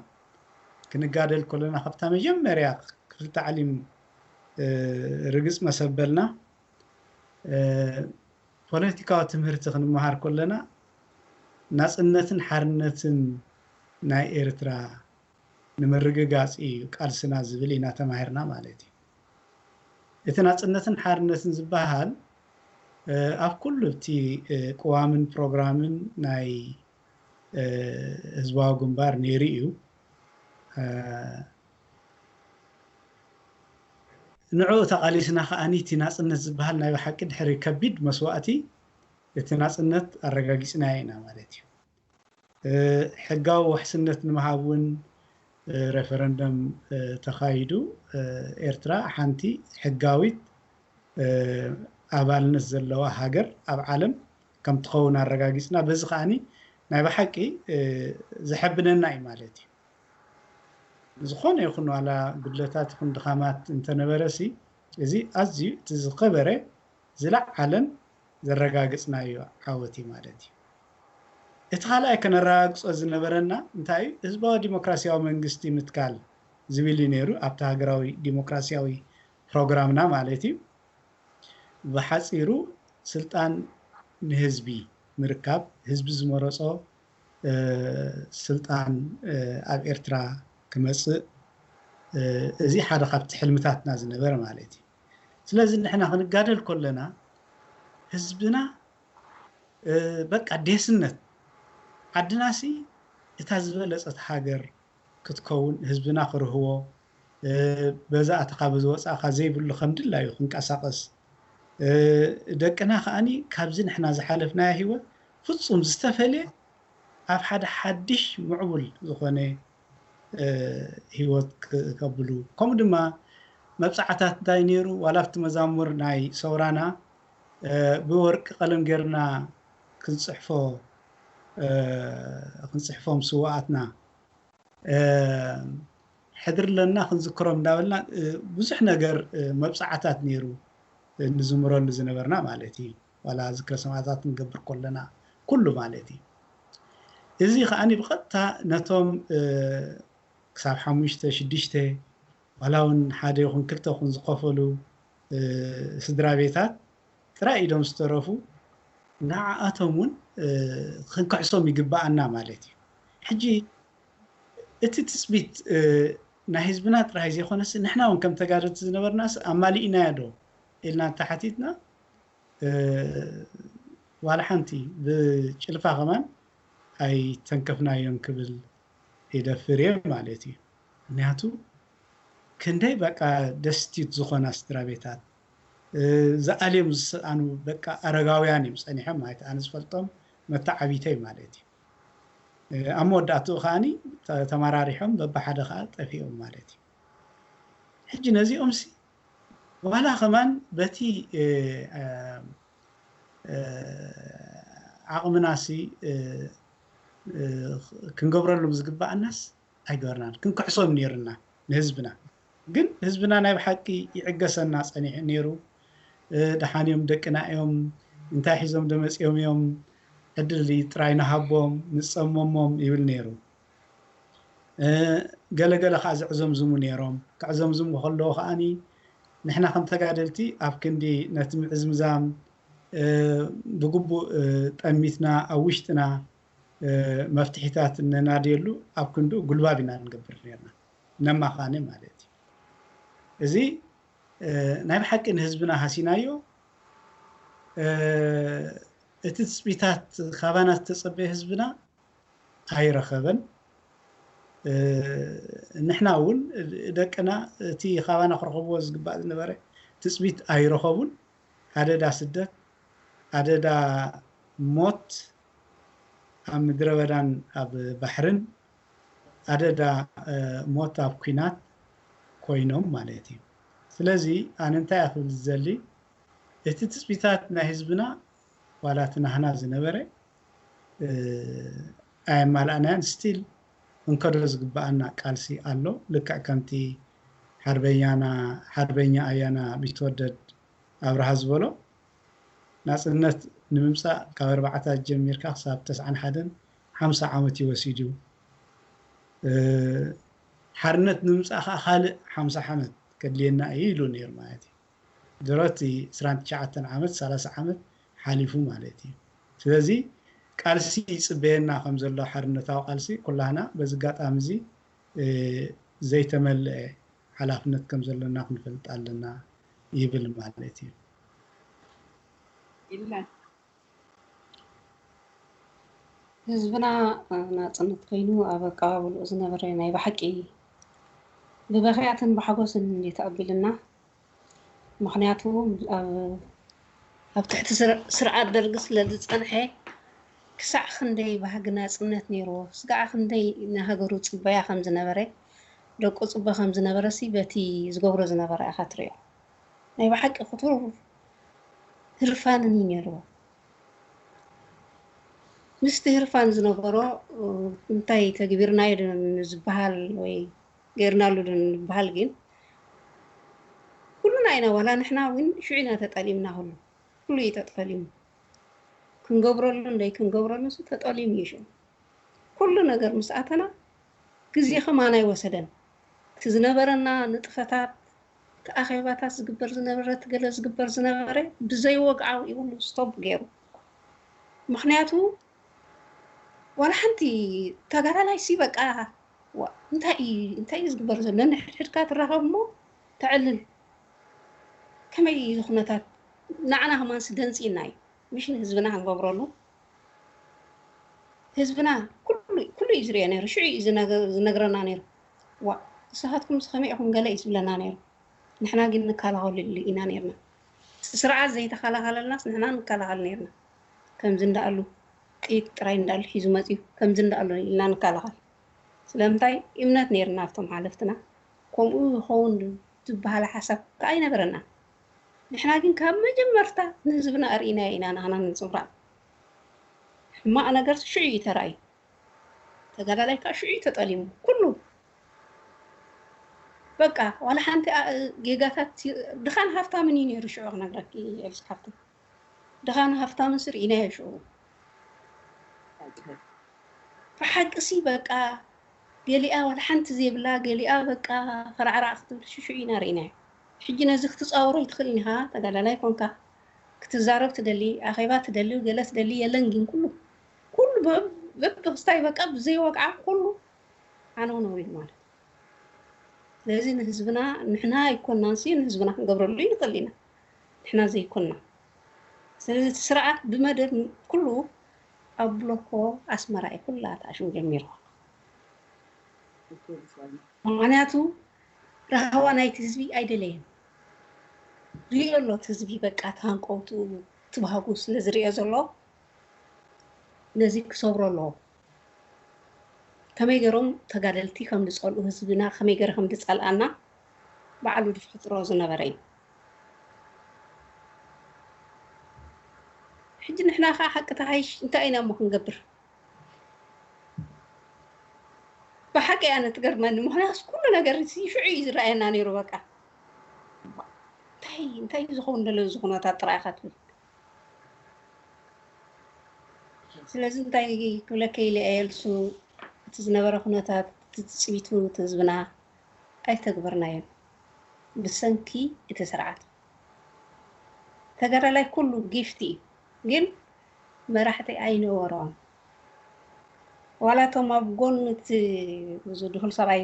ክንጋደል ከለና ካብታ መጀመርያ ክፍሊ ታዕሊም ርግፅ መሰበልና ፖለቲካዊ ትምህርቲ ክንመሃር ከለና ናፅነትን ሓርነትን ናይ ኤርትራ ንምርግጋፅ እዩ ቃልስና ዝብል ኢና ተማሂርና ማለት እዩ። እቲ ናፅነትን ሓርነትን ዝበሃል ኣብ ኩሉ እቲ ቅዋምን ፕሮግራምን ናይ ህዝባዊ ግንባር ነይሩ እዩ። ንዕኡ ተቓሊስና ከኣ እቲ ናፅነት ዝበሃል ናይ ብሓቂ ድሕሪ ከቢድ መስዋእቲ እቲ ናፅነት ኣረጋጊፅናዮ ኢና ማለት እዩ። ሕጋዊ ውሕስነት ንምሃብ እውን ሬፈረንደም ተኻይዱ። ኤርትራ ሓንቲ ሕጋዊት ኣባልነት ዘለዋ ሃገር ኣብ ዓለም ከም ትኸውን ኣረጋጊፅና። በዚ ከዓኒ ናይ ብሓቂ ዘሐብነና እዩ ማለት እዩ። ዝኾነ ይኹን ዋላ ጉድለታት ይኹን ድኻማት እንተነበረ ሲ እዚ ኣዝዩ እቲ ዝኸበረ ዝለዓለን ዘረጋግፅናዮ ዓወት እዩ ማለት እዩ። እቲ ካልኣይ ከነረጋግፆ ዝነበረና እንታይ እዩ? ህዝባዊ ዲሞክራሲያዊ መንግስቲ ምትካል ዝብል እዩ ነይሩ ኣብቲ ሃገራዊ ዲሞክራሲያዊ ፕሮግራምና ማለት እዩ። ብሓፂሩ ስልጣን ንህዝቢ ምርካብ፣ ህዝቢ ዝመረፆ ስልጣን ኣብ ኤርትራ ክመፅእ፣ እዚ ሓደ ካብቲ ሕልምታትና ዝነበረ ማለት እዩ። ስለዚ ንሕና ክንጋደል ከለና ህዝብና በቃ ዴስነት ዓድናሲ እታ ዝበለፀት ሃገር ክትከውን ህዝብና ክርህዎ በዛ ኣተኻ በዚ ወፃእኻ ዘይብሉ ከም ድላዩ ክንቀሳቐስ ደቅና ከዓኒ ካብዚ ንሕና ዝሓለፍናዮ ህይወት ፍፁም ዝተፈልየ ኣብ ሓደ ሓድሽ ምዕቡል ዝኾነ ህይወት ከብሉ ከምኡ ድማ መብፃዕታት እንታይ ነይሩ ዋላ ኣብቲ መዛሙር ናይ ሰውራና ብወርቂ ቀለም ጌርና ክንፅሕፎ ክንፅሕፎም ስዋኣትና ሕድሪ ኣለና ክንዝክሮም እንዳበልና ብዙሕ ነገር መብፃዕታት ነይሩ ንዝምረሉ ዝነበርና ማለት እዩ። ዋላ ዝክረ ሰማዕታት ንገብር ከለና ኩሉ ማለት እዩ። እዚ ከዓኒ ብቐጥታ ነቶም ክሳብ ሓሙሽተ ሽዱሽተ ዋላ እውን ሓደ ይኹን ክልተ ይኹን ዝኸፈሉ ስድራ ቤታት ጥራይ ኢዶም ዝተረፉ ንዓኣቶም እውን ክንክሕሶም ይግባኣና ማለት እዩ። ሕጂ እቲ ትፅቢት ናይ ህዝብና ጥራይ ዘይኮነስ ንሕና እውን ከም ተጋደልቲ ዝነበርናስ ኣማሊእናዮ ዶ ኢልና እንተሓቲትና ዋላ ሓንቲ ብጭልፋ ከማን ኣይተንከፍናዮን ክብል ይደፍር እየ ማለት እዩ። ምክንያቱ ክንደይ በቃ ደስቲት ዝኾና ስድራ ቤታት ዝኣልዮም ዝሰኣኑ በቃ ኣረጋውያን እዮም ፀኒሖም ማለት ኣነ ዝፈልጦም መተዓቢተይ ማለት እዩ። ኣብ መወዳእትኡ ከዓኒ ተመራሪሖም በብሓደ ከዓ ጠፊኦም ማለት እዩ። ሕጂ ነዚኦም ሲ ዋላ ከማን በቲ ዓቕምና ሲ ክንገብረሎም ዝግባኣናስ ኣይገበርናን። ክንክሕሶም ነይርና ንህዝብና። ግን ህዝብና ናይ ብሓቂ ይዕገሰና ጸኒሑ ነይሩ። ደሓን እዮም ደቅና እዮም፣ እንታይ ሒዞም ደመፂኦም እዮም፣ ዕድል ጥራይ ንሃቦም ንፀመሞም ይብል ነይሩ። ገለገለ ከዓ ዘዕዘምዝሙ ነይሮም። ከዕዘምዝሙ ከለዉ ከዓኒ ንሕና ከም ተጋደልቲ ኣብ ክንዲ ነቲ ምዕዝምዛም ብግቡእ ጠሚትና ኣብ ውሽጥና መፍትሒታት እነናድየሉ ኣብ ክንድኡ ጉልባብ ኢና ንገብር ነርና ነማኻነ ማለት እዩ። እዚ ናይ ብሓቂ ንህዝብና ሃሲናዮ። እቲ ትፅቢታት ካባና ዝተፀበየ ህዝብና ኣይረኸበን። ንሕና እውን ደቅና እቲ ካባና ክረኸብዎ ዝግባእ ዝነበረ ትፅቢት ኣይረኸቡን። ኣደዳ ስደት፣ ኣደዳ ሞት ኣብ ምድረ በዳን ኣብ ባሕርን ኣደዳ ሞት ኣብ ኲናት ኮይኖም ማለት እዩ። ስለዚ ኣነ እንታይ እያ ክብል ዝደሊ እቲ ትፅቢታት ናይ ህዝብና ዋላ እቲ ናህና ዝነበረ ኣየማልኣናያን still ክንከዶ ዝግብኣና ቃልሲ ኣሎ። ልክዕ ከምቲ ሓርበኛና ሓርበኛ ኣያና ቢትወደድ ኣብርሃ ዝበሎ፣ ናጽነት ንምምጻእ ካብ ኣርባዓታት ጀሚርካ ክሳብ ተስዓን ሓደን ሓምሳ ዓመት እዩ ወሲዱ። ሓርነት ንምምጻእ ከዓ ካልእ ሓምሳ ዓመት ከድልየና እዩ ኢሉ ነይሩ ማለት እዩ። ድሮ እቲ ዕስራን ትሽዓተን ዓመት፣ ሰላሳ ዓመት ሓሊፉ ማለት እዩ። ስለዚ ቃልሲ ይጽበየና ከም ዘሎ፣ ሓርነታዊ ቃልሲ፣ ኩላህና በዚ ኣጋጣሚ እዚ ዘይተመልአ ሓላፍነት ከም ዘለና ክንፈልጥ ኣለና ይብል ማለት እዩ። ኢለን ህዝብና ናጽነት ኮይኑ ኣብ ኣቀባብልኡ ዝነበረ ናይ ብሓቂ ብበኽያትን ብሓጎስን እንዴት ኣቢልና። ምኽንያቱ ኣብ ትሕቲ ስርዓት ደርጊ ስለ ዝጸንሐ ክሳዕ ክንደይ ባህጊ ናጽነት ነይርዎ፣ ስጋዕ ክንደይ ንሃገሩ ጽበያ ከም ዝነበረ፣ ደቁ ጽበ ከም ዝነበረ ሲ በቲ ዝገብሮ ዝነበረ ኢኻ ትሪኦ። ናይ ብሓቂ ክቱር ህርፋንን እዩ ነይርዎ። ምስቲ ህርፋን ዝነበሮ እንታይ ተግቢርናዮ ዶ ንዝበሃል ወይ ገይርናሉ ዶ ንበሃል ግን ኩሉና ኢና ዋላ ንሕና እውን ሽዑ ኢና ተጠሊምና። ኩሉ ኩሉ እዩ ተጠሊሙ። ክንገብረሉ እንደይ ክንገብረሉ ሲ ተጠሊሙ እዩ ሽዑ። ኩሉ ነገር ምስ ኣተና ግዜ ከማን ኣይወሰደን። እቲ ዝነበረና ንጥፈታት፣ እቲ ኣኼባታት ዝግበር ዝነበረ፣ እቲ ገለ ዝግበር ዝነበረ ብዘይወግዓዊ ይብሉ ስቶፕ ገይሩ። ምኽንያቱ ዋላ ሓንቲ ተጋዳላይ ሲ በቃ እንታይ እዩ እንታይ እዩ ዝግበር ዘሎ? ነንሕድሕድካ ትራኸብ እሞ ተዕልል። ከመይ እዩ ኩነታት? ንዓና ከማን ሲ ደንፂና እዩ። ምሽ ንህዝብና ክንገብረሉ ህዝብና ኩሉ ኩሉ እዩ ዝሪኦ ነይሩ። ሽዑ እዩ ዝነገ- ዝነግረና ነይሩ። ዋ ንስኻትኩም ከመይ ኢኹም ገለ እዩ ዝብለና ነይሩ። ንሕና ግን ንከላኸለሉ ኢና ነይርና። እቲ ስርዓት ዘይተኸላኸለልናስ ንሕና ንከላኸል ነይርና። ከምዚ እንዳኣሉ ጥይት ጥራይ እንዳኣሉ ሒዙ መፅዩ ከምዚ እንዳኣሉ ኢልና ንከላኸል። ስለምንታይ እምነት ነይርና ኣብቶም ሓለፍትና። ከምኡ ይኸውን ዝበሃል ሓሳብ ከዓ ኣይነበረና። ንሕና ግን ካብ መጀመርታ ንህዝብና ኣርኢናዮ ኢና ንዓና ንፅብራቕ። ሕማቕ ነገር ሽዑ እዩ ተራእዩ። ተጋዳላይ ከዓ ሽዑ እዩ ተጠሊሙ። ኩሉ በቃ ዋላ ሓንቲ ጌጋታት ድኻን ሃፍታምን እዩ ነይሩ ሽዑ ክነግረኪ ኤልሳ ሓፍተይ። ድኻን ሃፍታምን ሲ ርኢናዮ ሽዑ። ብሓቂ ሲ በቃ ገሊኣ ዋላ ሓንቲ ዘይብላ ገሊኣ በቃ ፈራዕራዕ ክትብል ሽዑ ኢና ርኢናዮ። ሕጂ ነዚ ክትፃወሮ ኣይትኽእልን ኢኻ። ተጋዳላይ ኮንካ ክትዛረብ ትደሊ ኣኼባ ትደሊ ገለ ትደሊ የለን ግን ኩሉ ኩሉ በብክስታይ በቃ ብዘይወግዓ ኩሉ ዓነውነው ኢሉ ማለት። ስለዚ ንህዝብና ንሕና ኣይኮናን ሲ ንህዝብና ክንገብረሉ ይንኽእል ኢና ንሕና ዘይኮና። ስለዚ እቲ ስርዓት ብመደብ ኩሉ ኣብ ብሎኮ ኣስመራ እዩ ኩላ ተኣሽሙ ጀሚሩ። ምክንያቱ ራህዋ ናይቲ ህዝቢ ኣይደለየን። ሪኦ ኣሎ እቲ ህዝቢ በቃ ተሃንቀውትኡ ትባህጉ ስለ ዝሪኦ ዘሎ ነዚ ክሰብሮ ኣለዎ። ከመይ ገይሮም ተጋደልቲ ከም ዝፀልኡ ህዝብና ከመይ ገይረ ከም ዝፀልኣና ባዕሉ ዝፈጥሮ ዝነበረ እዩ። ሕጂ ንሕና ከዓ ሓቂ ተሃይሽ እንታይ ኢና እሞ ክንገብር? ብሓቂ ኣነ ትገርመኒ ምክንያቱ ኩሉ ነገር ሽዑ እዩ ዝረኣየና ነይሩ። በቃ እንታይ እንታይ ዝኸውን ደለ እዚ ኩነታት ጥራይ ኢኻ ትብል። ስለዚ እንታይ ክብለከ ኢለ እየ ልሱ እቲ ዝነበረ ኩነታት እቲ ትፅቢቱ እቲ ህዝብና ኣይተግበርናዮን ብሰንኪ እቲ ስርዓት። ተጋዳላይ ኩሉ ጊፍቲ እዩ ግን መራሕቲ ኣይነበሮም። ዋላ እቶም ኣብ ጎኒ እቲ እዚ ድኹል ሰብኣይ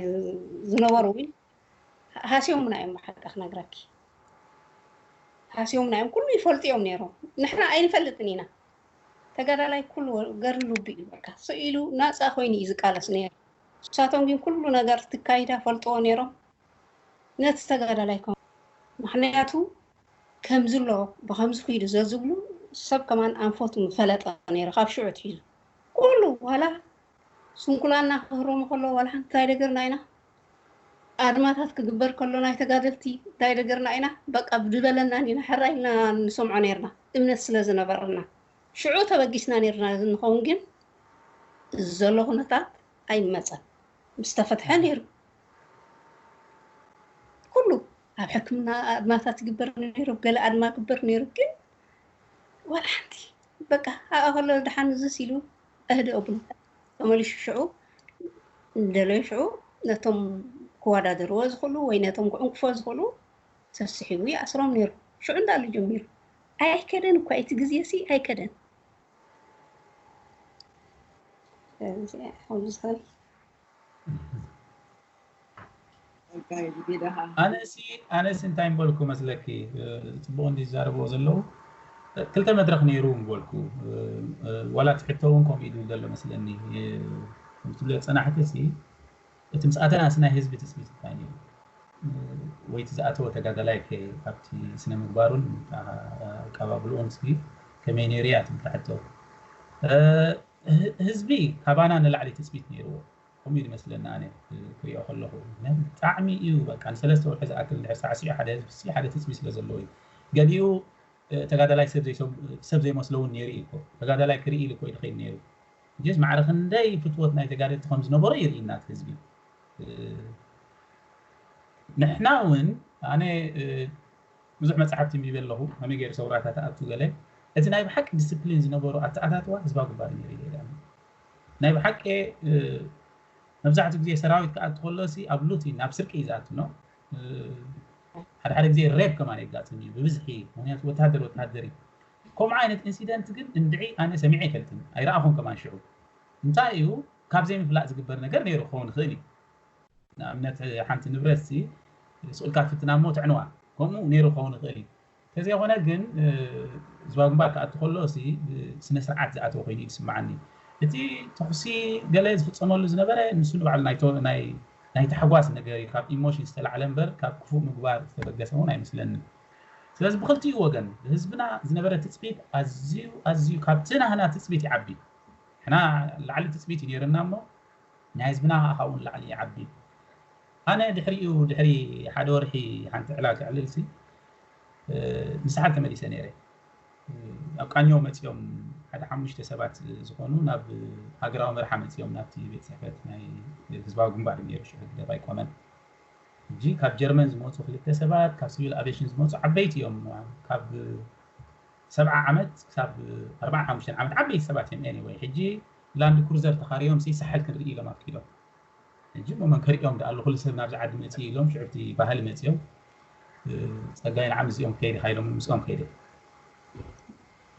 ዝነበሩ እውን ሃስዮምና እዮም ብሓቂ ክነግረኪ ሃስዮምና እዮም። ኩሉ ይፈልጡ እዮም ነይሮም። ንሕና ኣይንፈልጥን ኢና። ተጋዳላይ ኩሉ ገር ልቡ እዩ በቃ ስኢሉ ናፃ ኮይኑ እዩ ዝቃለስ ነይሩ። ንሳቶም ግን ኩሉ ነገር ትካይዳ ፈልጥዎ ነይሮም። ነቲ ተጋዳላይ ከም ምክንያቱ ከምዚ ኣሎ ብከምዚ ኪዱ ዘዝብሉ ሰብ ከማን ኣንፈቱ ምፈለጠ ነይሩ ካብ ሽዑ ትሒዙ ኩሉ ዋላ ስንኩላና ክህረሙ ከሎ ዋላ ሓንቲ እንታይ ደገርና ኢና ኣድማታት ክግበር ከሎ ናይ ተጋደልቲ እንታይ ደገርና ኢና በቃ ብድበለና ኢና ሕራ ኢልና ንሰምዖ ነይርና እምነት ስለ ዝነበረና ሽዑ ተበጊስና ነይርና ንኸውን ግን ዘሎ ኩነታት ኣይመፀን። ምስ ተፈትሐ ነይሩ። ኩሉ ኣብ ሕክምና ኣድማታት ይግበር ነይሩ፣ ገለ ኣድማ ግበር ነይሩ። ግን ዋላ ሓንቲ በቃ ኣብኣ ከሎ ደሓን ዝስ ኢሉ እህዲ ኣብሉ ተመሊሹ ሽዑ እንደለዮ ሽዑ ነቶም ክወዳደርዎ ዝኽእሉ ወይ ነቶም ክዕንቅፎ ዝኽእሉ ሰስሒቡ ይኣስሮም ነይሩ። ሽዑ እንዳሉ ጀሚሩ ኣይከደን እኳ እቲ ግዜ ሲ ኣይከደን። ኣነሲ ኣነሲ እንታይ ምበልኩ መስለኪ? ጽቡቅ እንዲ ዝዛረብዎ ዘለዉ ክልተ መድረክ ነይሩ ምበልኩ። ዋላ ትሕቶ እውን ከምኡ ኢሉ ዘሎ መስለኒ። ከምቲ ዝብለ ጸናሕቲ ሲ እቲ ምስ ኣተናስ ናይ ህዝቢ ትጽቢት እንታይ ነይሩ? ወይ እቲ ዝኣተወ ተጋዳላይ ከ ካብቲ ስነ ምግባሩን ኣቀባብልኡን ሲ ከመይ ነይሩ እያ ትብል ሕቶ። ህዝቢ ካባና ንላዕሊ ትጽቢት ነይርዎ። ከምኡ እዩ ዝመስለኒ ኣነ ክሪኦ ከለኹ። ምክንያቱ ብጣዕሚ እዩ በቃ ንሰለስተ ወርሒ ዝኣክል እንድሕር ሳዕሲዑ ሓደ ህዝቢ ሲ ሓደ ትጽቢት ስለ ዘለዎ እዩ። ገሊኡ ተጋዳላይ ሰብ ዘይመስለውን ነይሩ እዩ እኮ። ተጋዳላይ ክርኢ ኢሉ እኮ እዩ ዝኸይድ ነይሩ። ጀስ ማዕረ ክንደይ ፍትወት ናይ ተጋደልቲ ከም ዝነበሮ ይርኢ እናት ህዝቢ። ንሕና እውን ኣነ ብዙሕ መፅሓፍቲ እንቢበ ኣለኹ። ከመይ ገይሩ ሰውራታት ኣቱ ገለ እቲ ናይ ብሓቂ ዲስፕሊን ዝነበሩ ኣተኣታትዋ ህዝባዊ ግንባር ነይሩ ይብል። ናይ ብሓቂ መብዛሕትኡ ግዜ ሰራዊት ክኣቱ ከሎ ሲ ኣብ ሉት እዩ፣ ናብ ስርቂ እዩ ዝኣቱ ነው። ሓደ ሓደ ግዜ ሬፕ ከማን የጋጥም እዩ ብብዝሒ፣ ምክንያቱ ወታደር ወታደር እዩ። ከምኡ ዓይነት ኢንሲደንት ግን እንድዒ ኣነ ሰሚዐ ኣይፈልጥን፣ ኣይረኣኹን ከማን ሽዑ። እንታይ እዩ ካብ ዘይምፍላጥ ዝግበር ነገር ነይሩ ክኸውን ይኽእል እዩ። ንኣብነት ሓንቲ ንብረት ሲ ስቕ ኢልካ ትፍትና እሞ ትዕንዋ፣ ከምኡ ነይሩ ክኸውን ይኽእል እዩ። ተዘይኮነ ግን ህዝባዊ ግንባር ክኣቱ ከሎ ሲ ስነ ስርዓት ዝኣተወ ኮይኑ እዩ ዝስምዓኒ። እቲ ተኹሲ ገለ ዝፍፀመሉ ዝነበረ ንሱ ንባዕሉ ናይ ታሕጓስ ነገር እዩ፣ ካብ ኢሞሽን ዝተላዕለ እምበር ካብ ክፉእ ምግባር ዝተበገሰ እውን ኣይመስለንን። ስለዚ ብክልቲኡ ወገን ብህዝብና ዝነበረ ትፅቢት ኣዝዩ ኣዝዩ ካብቲ ናህና ትፅቢት ይዓቢ። ሕና ላዕሊ ትፅቢት እዩ ነይርና እሞ ናይ ህዝብና ከዓ ካብኡ ንላዕሊ ይዓቢ። ኣነ ድሕሪኡ ድሕሪ ሓደ ወርሒ ሓንቲ ዕላ ክዕልል ሲ ንሳሓል ተመሊሰ ነይረ። ኣብ ቃኘው መፂኦም ሓደ ሓሙሽተ ሰባት ዝኾኑ ናብ ሃገራዊ መርሓ መፂኦም ናብቲ ቤት ፅሕፈት ናይ ህዝባዊ ግንባር ነይሩ ሽዑ ህግደፍ ኣይኮነን። ሕጂ ካብ ጀርመን ዝመፁ ክልተ ሰባት ካብ ሲቪል ኣቬሽን ዝመፁ ዓበይቲ እዮም። ካብ ሰብዓ ዓመት ክሳብ ኣርባዓን ሓሙሽተን ዓመት ዓበይቲ ሰባት እዮም። ኤኒወይ ሕጂ ላንድ ክሩዘር ተኻርዮም ሲ ሳሕል ክንርኢ ኢሎም ኣፍቂዶም። ሕጂ እሞ መን ከርእዮም ደኣ ኣሎ፣ ኩሉ ሰብ ናብዚ ዓዲ መፅኡ ኢሎም ሽዑ እቲ ባህሊ መፅኦም ፀጋይ ንዓ ምስኦም ከይደ ኢሎም ምስኦም ከይደ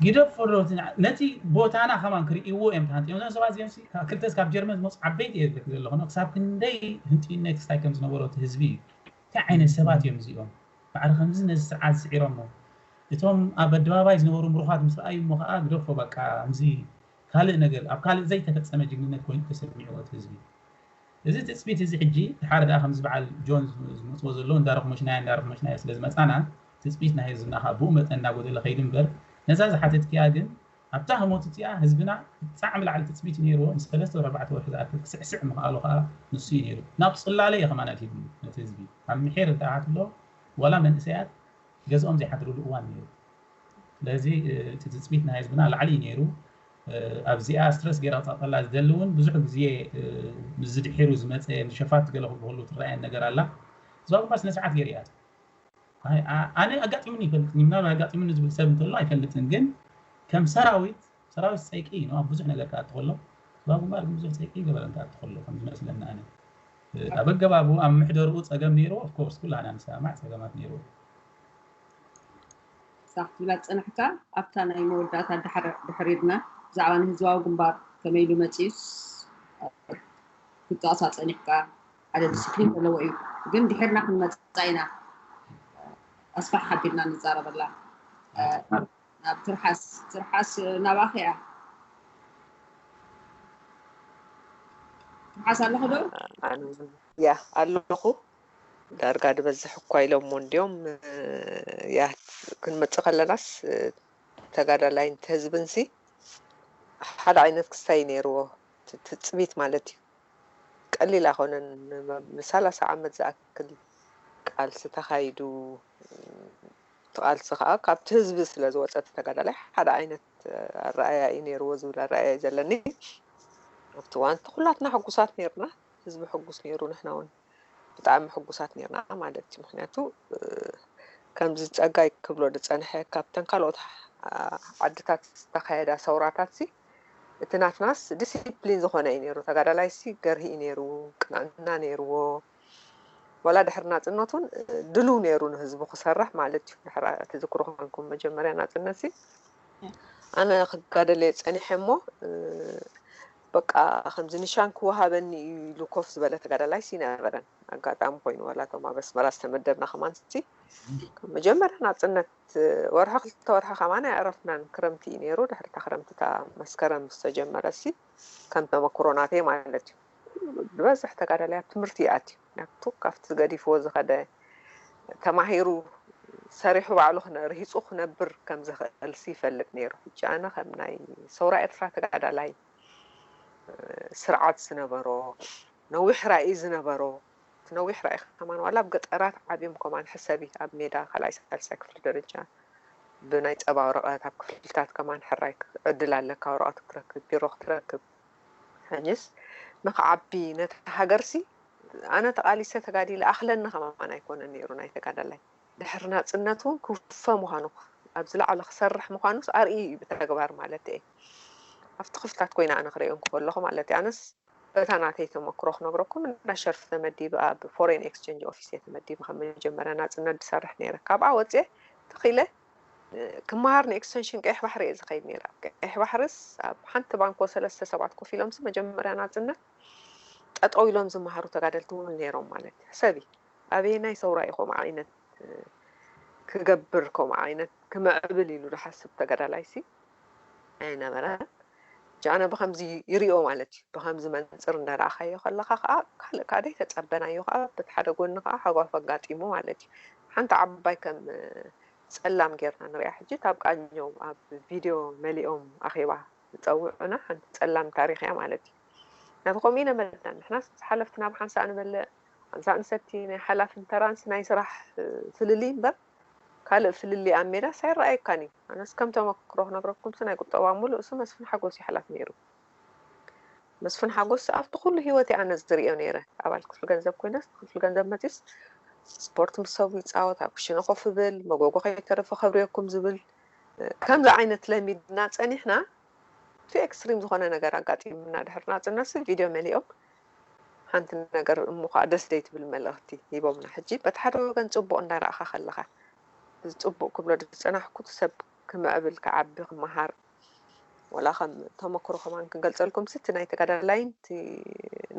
ግደፎ ዶ ነቲ ቦታና ከማን ክርእይዎ እዮም ተሃንጥዮም። እዞም ሰባት እዚኦም ክልተ ካብ ጀርመን ዝመፁ ዓበይቲ እየ ዝብለክ ዘለኹ። ክሳብ ክንደይ ህንጥዩነት ክስታይ ከም ዝነበሮ እቲ ህዝቢ እዩ። እንታይ ዓይነት ሰባት እዮም እዚኦም? ማዕረ ከምዚ ነዚ ስርዓት ዝስዒሮሞ እቶም ኣብ ኣደባባይ ዝነበሩ ምሩኻት ምስ ረኣዩ እሞ ከዓ ግደፎ በቃ ከምዚ ካልእ ነገር ኣብ ካልእ ዘይተፈፀመ ጅግንነት ኮይኑ ተሰሚዕዎ እቲ ህዝቢ። እዚ ትፅቢት እዚ ሕጂ ድሓር ደኣ ከምዚ በዓል ጆን ዝመፅዎ ዘለዉ እንዳረኽሞሽናዮ እንዳረኽሞሽናዮ ስለ ዝመፃና ትፅቢት ናይ ህዝብና ከዓ ብኡ መጠን እናጎደለ ከይዱ እምበር ነዛ ዝሓተትክያ ግን ኣብታ ህሞት እቲኣ ህዝብና ብጣዕሚ ላዕሊ ትፅቢት ነይርዎ። ምስ ሰለስተ ወር ኣርባዕተ ወርሒ ዝኣክል ክስዕስዕ ምኽኣሉ ከዓ ንሱ እዩ ነይሩ። ናብ ፅላለ እዩ ከማን ኣድሂብሉ ነቲ ህዝቢ። ኣብ ምሒር እንተኣትሎ ዋላ መንእሰያት ገዝኦም ዘይሓድርሉ እዋን ነይሩ። ስለዚ እቲ ትፅቢት ናይ ህዝብና ላዕሊ እዩ ነይሩ። ኣብዚኣ ስትረስ ገይራ ክፀቕጠላ ዝደሊ እውን ብዙሕ ግዜ ምስ ዝድሒሩ ዝመፀ ንሸፋት ገለ ክብሉ ትረኣየን ነገር ኣላ። እዛ እኳ ስነ ስርዓት ገይሩ እያ። ኣነ ኣጋጢሙኒ ይፈልጥ ምናልባት ኣጋጢሙኒ ዝብል ሰብ እንተሎ ኣይፈልጥን፣ ግን ከም ሰራዊት ሰራዊት ፀይቂ እዩ ኣብ ብዙሕ ነገር ክኣቲ ከሎ እዛ ግንባር ግን ብዙሕ ፀይቂ ይገበረን ክኣቲ ከሎ ከም ዝመስለኒ ኣነ ኣብ ኣገባቡ ኣብ ምሕደርኡ ፀገም ነይርዎ። ኦፍኮርስ ኩላና ንሰማማዕ ፀገማት ነይርዎ። ሳሕ ትብላ ዝፀናሕካ ኣብታ ናይ መወዳእታ ድሕሪድና ብዛዕባ ንህዝባዊ ግንባር ከመይ ኢሉ መፂኡስ ክትጠቕሳ ፀኒሕካ ሓደ ዲስፕሊን ዘለዎ እዩ። ግን ድሕርና ክንመፃ ኢና ኣስፋሕ ሓቢልና ንዛረበላ። ናብ ትርሓስ ትርሓስ ናባኸ እያ። ትርሓስ ኣለኹ ዶ? ያ ኣለኹ። ዳርጋ ዝበዝሕ እኳ ኢሎሞ እንድዮም። ያ ክንመፅእ ከለናስ ተጋዳላይን ህዝብንሲ ሓደ ዓይነት ክስታይ ነይርዎ። ትፅቢት ማለት እዩ። ቀሊል ኣይኮነን። ንሰላሳ ዓመት ዝኣክል ቃልሲ ተኻይዱ እቲ ቃልሲ ከዓ ካብቲ ህዝቢ ስለ ዝወፀ ተጋዳላይ ሓደ ዓይነት ኣረኣያ እዩ ነይርዎ ዝብል ኣረኣያ እዩ ዘለኒ። ኣብቲ እዋን እቲ ኩላትና ሕጉሳት ነይርና። ህዝቢ ሕጉስ ነይሩ፣ ንሕና እውን ብጣዕሚ ሕጉሳት ነርና ማለት እዩ። ምክንያቱ ከምዚ ፀጋይ ክብሎ ዝፀንሐ ካብተን ካልኦት ዓድታት ዝተካየዳ ሰውራታት ሲ እቲ ናትናስ ዲሲፕሊን ዝኾነ እዩ ነይሩ። ተጋዳላይ ሲ ገርሂ እዩ ነይሩ፣ ቅንዕና ነይርዎ። ዋላ ድሕሪ ናፅነት እውን ድልው ነይሩ ንህዝቡ ክሰርሕ ማለት እዩ። ድሕሪ ትዝክሩ ኮንኩም መጀመርያ ናፅነት ሲ ኣነ ክጋደል እየ ፀኒሐ እሞ በቃ ከምዚ ንሻን ክወሃበኒ እዩ ኢሉ ኮፍ ዝበለ ተጋዳላይ ሲ ነበረን። ኣጋጣሚ ኮይኑ ዋላ እቶም ኣብ ኣስመራ ዝተመደብና ከማን ሲ ካብ መጀመርያ ናፅነት ወርሒ ክልተ ወርሒ ከማን ኣየዕረፍናን። ክረምቲ እዩ ነይሩ። ድሕሪ እታ ክረምቲ እታ መስከረም ዝተጀመረ ሲ ከም ተመክሮ ናተይ ማለት እዩ። ዝበዝሕ ተጋዳላይ ኣብ ትምህርቲ ይኣትዩ። ምክንያቱ ካብቲ ገዲፍዎ ዝኸደ ተማሂሩ ሰሪሑ ባዕሉ ክነ- ርሂፁ ክነብር ከም ዝኽእል ሲ ይፈልጥ ነይሩ። ሕጂ ኣነ ከም ናይ ሰውራ ኤርትራ ተጋዳላይ ስርዓት ዝነበሮ ነዊሕ ራእይ ዝነበሮ እቲ ነዊሕ ራእይ ከማን ዋላ ኣብ ገጠራት ዓብዮም ከማን ሕሰቢ ኣብ ሜዳ ካልኣይ ሳልሳይ ክፍሊ ደረጃ ብናይ ፀባ ወረቐት ኣብ ክፍልታት ከማን ሕራይ ዕድል ኣለካ ወረቐት ክትረክብ ቢሮ ክትረክብ ሕጅስ ንክዓቢ ነቲ ሃገርሲ ኣነ ተቓሊሰ ተጋዲለ ኣኽለኒ ከማን ኣይኮነን ነይሩ ናይ ተጋዳላይ ድሕሪ ናፅነት እውን ክውፈ ምዃኑ ኣብ ዝለዓለ ክሰርሕ ምዃኑስ ኣርእዩ እዩ ብተግባር ማለት እየ ኣብቲ ክፍልታት ኮይነ ኣነ ክርእዮ እንከለኹ ማለት እዩ ኣነስ በታ ናተይ ተመክሮ ክነግረኩም እንዳ ሸርፊ ተመዲበ ኣብ ፎሬን ኤክስቸንጅ ኦፊስ እየ ተመዲበ ካብ መጀመርያ ናፅነት ዝሰርሕ ነይረ ካብኣ ወፅየ ተኺለ ክመሃር ንኤክስተንሽን ቀይሕ ባሕሪ እየ ዝኸይድ ነይረ ኣብ ቀይሕ ባሕርስ ኣብ ሓንቲ ባንኮ ሰለስተ ሰባት ኮፍ ኢሎምሲ መጀመርያ ናፅነት ጠጠው ኢሎም ዝመሃሩ ተጋደልቲ እውን ነይሮም ማለት እዩ ሕሰቢ ኣበየናይ ሰውራ እዩ ከምኡ ዓይነት ክገብር ከምኡ ዓይነት ክምዕብል ኢሉ ዝሓስብ ተጋዳላይ ሲ ኣይነበረን። ሕጂ ኣነ ብኸምዚ ይሪኦ ማለት እዩ። ብኸምዚ መንፅር እንዳረኣኻዮ ከለኻ ከዓ ካልእ ከዓ ዘይተፀበናዮ ከዓ በቲ ሓደ ጎኒ ከዓ ሃጓፍ ኣጋጢሙ ማለት እዩ። ሓንቲ ዓባይ ከም ፀላም ጌርና ንሪኣ ሕጂ እታ ኣብ ቃኘው ኣብ ቪድዮ መሊኦም ኣኼባ ዝፀውዑና ሓንቲ ፀላም ታሪኽ እያ ማለት እዩ። ናብዚ ከምኡ ኢና መለና ንሕናስ ሓለፍትና ብሓንሳእ ንበልዕ ሓንሳእ ንሰቲ ናይ ሓላፍን ተራንስ ናይ ስራሕ ፍልልይ እምበር ካልእ ፍልልይ ኣብ ሜዳስ ኣይረኣየካን እዩ። ኣነስ ከም ተመክሮ ክነግረኩምሲ ናይ ቁጠባ ሙሉእሲ መስፍን ሓጎስ እዩ ሓላፊ ነይሩ። መስፍን ሓጎስ ኣብቲ ኩሉ ሂወተይ ኣነ ዝርእዮ ነይረ። ኣባል ክፍሊ ገንዘብ ኮይነስ ክፍሊ ገንዘብ መፂስ ስፖርት ምስ ሰቡ ይፃወት፣ ኣብ ክሽነ ኮፍ ይብል፣ መጎጎ ከይተረፈ ከብርየኩም ዝብል ከምዚ ዓይነት ለሚድና ፀኒሕና እቲ ኤክስትሪም ዝኾነ ነገር ኣጋጢሙና ድሕሪ ናፅነትሲ ቪድዮ መሊኦም ሓንቲ ነገር እሞ ከዓ ደስ ዘይትብል መልእኽቲ ሂቦምና። ሕጂ በቲ ሓደ ወገን ፅቡቕ እንዳረኣኻ ከለኻ እዚ ፅቡቕ ክብሎ ዝፀናሕኩ እቲ ሰብ ክምዕብል ክዓቢ ክመሃር ወላ ከም ተመክሮ ከማን ክገልፀልኩም ሲ እቲ ናይ ተጋዳላይን እቲ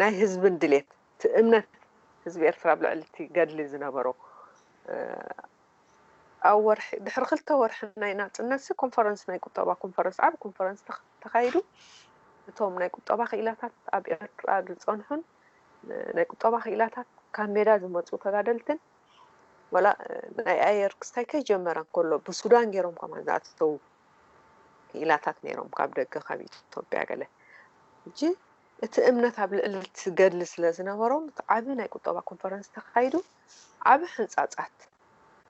ናይ ህዝብን ድሌት እቲ እምነት ህዝቢ ኤርትራ ኣብ ልዕሊ እቲ ገድሊ ዝነበሮ ኣብ ወርሒ ድሕሪ ክልተ ወርሒ ናይ ናፅነት ሲ ኮንፈረንስ ናይ ቁጠባ ኮንፈረንስ ዓብ ኮንፈረንስ ተኻይዱ እቶም ናይ ቁጠባ ክኢላታት ኣብ ኤርትራ ዝፀንሑን ናይ ቁጠባ ክኢላታት ካብ ሜዳ ዝመፁ ተጋደልትን ወላ ናይ ኣየር ክስታይ ከይጀመረ እንከሎ ብሱዳን ገይሮም ከማን ዝኣተው ክኢላታት ነይሮም ካብ ደገ ካብ ኢትዮጵያ ገለ ሕጂ እቲ እምነት ኣብ ልዕሊ እቲ ገድሊ ስለ ዝነበሮም እቲ ዓቢ ናይ ቁጠባ ኮንፈረንስ ተኻይዱ ዓቢ ሕንፃፃት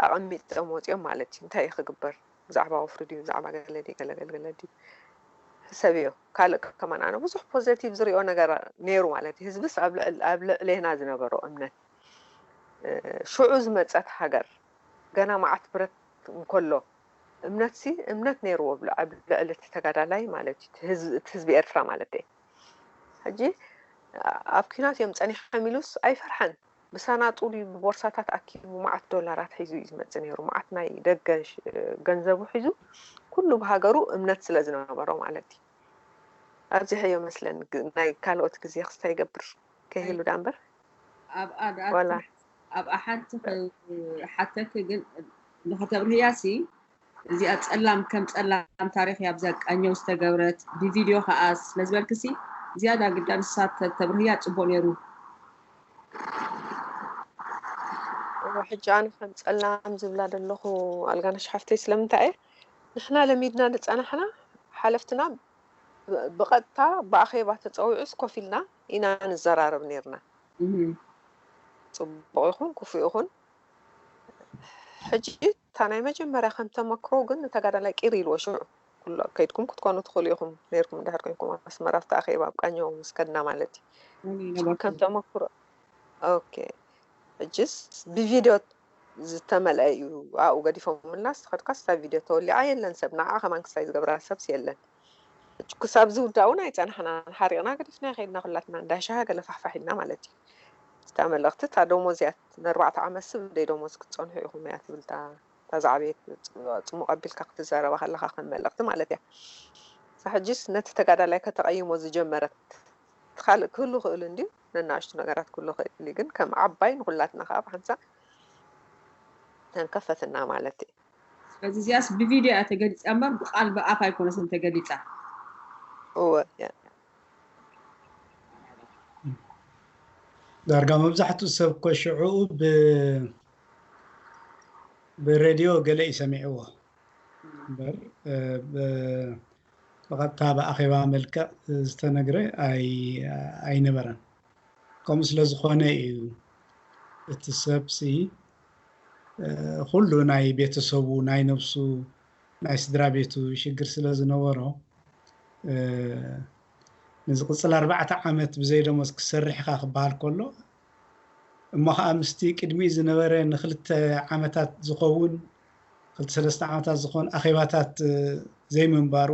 ኣቐሚጦም ወፂኦም ማለት እዩ እንታይ ክግበር ብዛዕባ ወፍሪ ድዩ ብዛዕባ ገለ ድዩ ገለገልገለ ድዩ ሕሰብዮ ካልእ ከማን ኣነ ብዙሕ ፖዘቲቭ ዝሪኦ ነገር ነይሩ ማለት እዩ ህዝብስ ኣብ ልዕሌና ዝነበሮ እምነት ሽዑ ዝመፀት ሃገር ገና መዓት ብረት እንከሎ እምነትሲ እምነት ነይርዎ ኣብ ልዕሊ እቲ ተጋዳላይ ማለት እዩ እቲ ህዝቢ ኤርትራ ማለት እዩ ሕጂ ኣብ ኪናት እዮም ፀኒሖም ኢሉስ ኣይፈርሐን ብሳናጡ ድዩ ብቦርሳታት ኣኪቡ መዓት ዶላራት ሒዙ እዩ ዝመፅእ ነይሩ መዓት ናይ ደገ ገንዘቡ ሒዙ ኩሉ ብሃገሩ እምነት ስለ ዝነበሮ ማለት እዩ ኣብዚሐዮ መስለን ናይ ካልኦት ግዜ ክስታይ ይገብር ከይህሉ ዳ እምበር ኣብኣ ደኣ ዋላ ኣብኣ ሓንቲ ሓተኪ ግን ንኸተብርህያሲ እዚኣ ጸላም ከም ጸላም ታሪኽ እያ ኣብዛ ቃኘው ዝተገብረት ብቪድዮ ከዓ ስለዝበልክሲ ዝያዳ ግዳ ንሳ ተብርህያ ጽቡቅ ነይሩ ሕጂ ኣነ ከም ጸላም ዝብላ ዘለኹ ኣልጋነሽ ሓፍተይ ስለምንታይ እየ ንሕና ለሚድና ዝጸናሕና ሓለፍትና ብቐጥታ ብኣኼባ ተጸዊዑስ ኮፍ ኢልና ኢና ንዘራረብ ነርና። ጽቡቕ ይኹን ክፉእ ይኹን ሕጂ እታ ናይ መጀመርያ ከም ተመክሮ ግን ንተጋዳላይ ቂር ኢልዎ ሽዑ ኩሎ ከይድኩም ክትኮኑ ትኽእሉ ኢኹም ነይርኩም፣ እንድሕር ኮንኩም ኣብ ኣስመራ ኣብቲ ኣኼባ ኣብ ቃኘው ምስ ከድና ማለት እዩ። ኣበይ ነበርኩም? ከም ተመክሮ። ኦኬ፣ ሕጅስ ብቪድዮ ዝተመልአ እዩ። ኣብኡ ገዲፎምልና፣ ዝተኸድካስ እታ ቪድዮ ተወሊዓ፣ የለን ሰብ፣ ንዓ ከማን ክሳይ ዝገብራ ሰብስ የለን። ሕጂ ክሳብ ዝውዳእ እውን ኣይጸናሕናን፣ ሓሪቕና ገዲፍና ከይድና ኩላትና፣ እንዳ ሻሂ ገለ ፋሕፋሕ ኢልና ማለት እዩ። እታ መልእኽቲ፣ እታ ደሞዝ እያ፣ ንኣርባዕተ ዓመት ስብ ደይ ደሞዝ ክትጸንሑ ኢኹም እያ ትብል እታ፣ እታ ዝዓበየት ጽ-፣ ጽሙቕ ኣቢልካ ክትዛረባ ከለኻ ከም መልእኽቲ ማለት እያ። እሳ ሕጂስ ነቲ ተጋዳላይ ከተቐይሞ ዝጀመረት፣ ካልእ ክህሉ ክእል እንድዩ፣ ነናእሽቱ ነገራት ክህሉ ክእል እዩ፣ ግን ከም ዓባይ ንኹላትና ከዓ ብሓንሳእ ተንከፈትና ማለት እዩ። ስለዚ እዚኣስ ብቪድዮ እያ ተገሊፃ እምበር ብቃል ብኣፍ ኣይኮነትን ተገሊፃ። እወ፣ ያ። ዳርጋ መብዛሕትኡ ሰብ እኮ ሽዑ ብ-፣ ብሬድዮ ገለ እዩ ሰሚዕዎ እምበር፣ እ፣ ብ-፣ ብቐጥታ ብኣኼባ መልክዕ ዝተነግረ ኣይ-፣ ኣይነበረን። ከምኡ ስለ ዝኾነ እዩ እቲ ሰብሲ፣ እ፣ ኩሉ ናይ ቤተሰቡ፣ ናይ ነብሱ፣ ናይ ስድራ ቤቱ ሽግር ስለ ዝነበሮ፣ እ፣ ንዝቕጽል ኣርባዕተ ዓመት ብዘይ ደሞዝ ክሰርሕ ኢኻ ክበሃል ከሎ፣ እሞ ኸዓ ምስቲ ቅድሚኡ ዝነበረ ንክልተ ዓመታት ዝኸውን፣ ክልተ ሰለስተ ዓመታት ዝኾን ኣኼባታት፣ እ፣ ዘይምንባሩ፣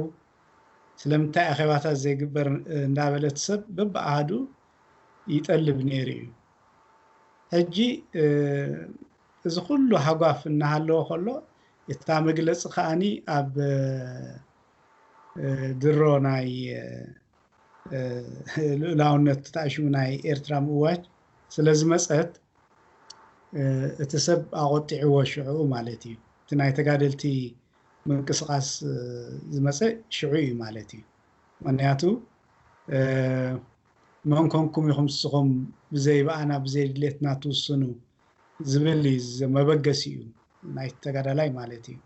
ስለምንታይ ኣኼባታት ዘይግበር፣ እ፣ እንዳበለ እቲ ሰብ በብኣሃዱ ይጠልብ ነይሩ እዩ። ሕጂ፣ እ፣ እዚ ኩሉ ሃጓፍ እናሃለወ ከሎ፣ እታ መግለጺ ከኣኒ ኣብ፣ እ፣ ድሮ ናይ፣ እ፣ ልኡላውነት ተጣይሹ ናይ ኤርትራ ምእዋጅ ስለ ዝመጸት፣ እ፣ እቲ ሰብ ኣቖጢዕዎ ሽዑ ማለት እዩ። እቲ ናይ ተጋደልቲ ምንቅስቓስ፣ እ፣ ዝመጸ ሽዑ እዩ ማለት እዩ። ምኽንያቱ፣ እ፣ መን ኮንኩም ኢኹም ንስኹም ብዘይ ብኣና ብዘይ ድሌትና ትውስኑ ዝብል እዩ፣ ዘ-፣ መበገሲ እዩ ናይቲ ተጋዳላይ ማለት እዩ።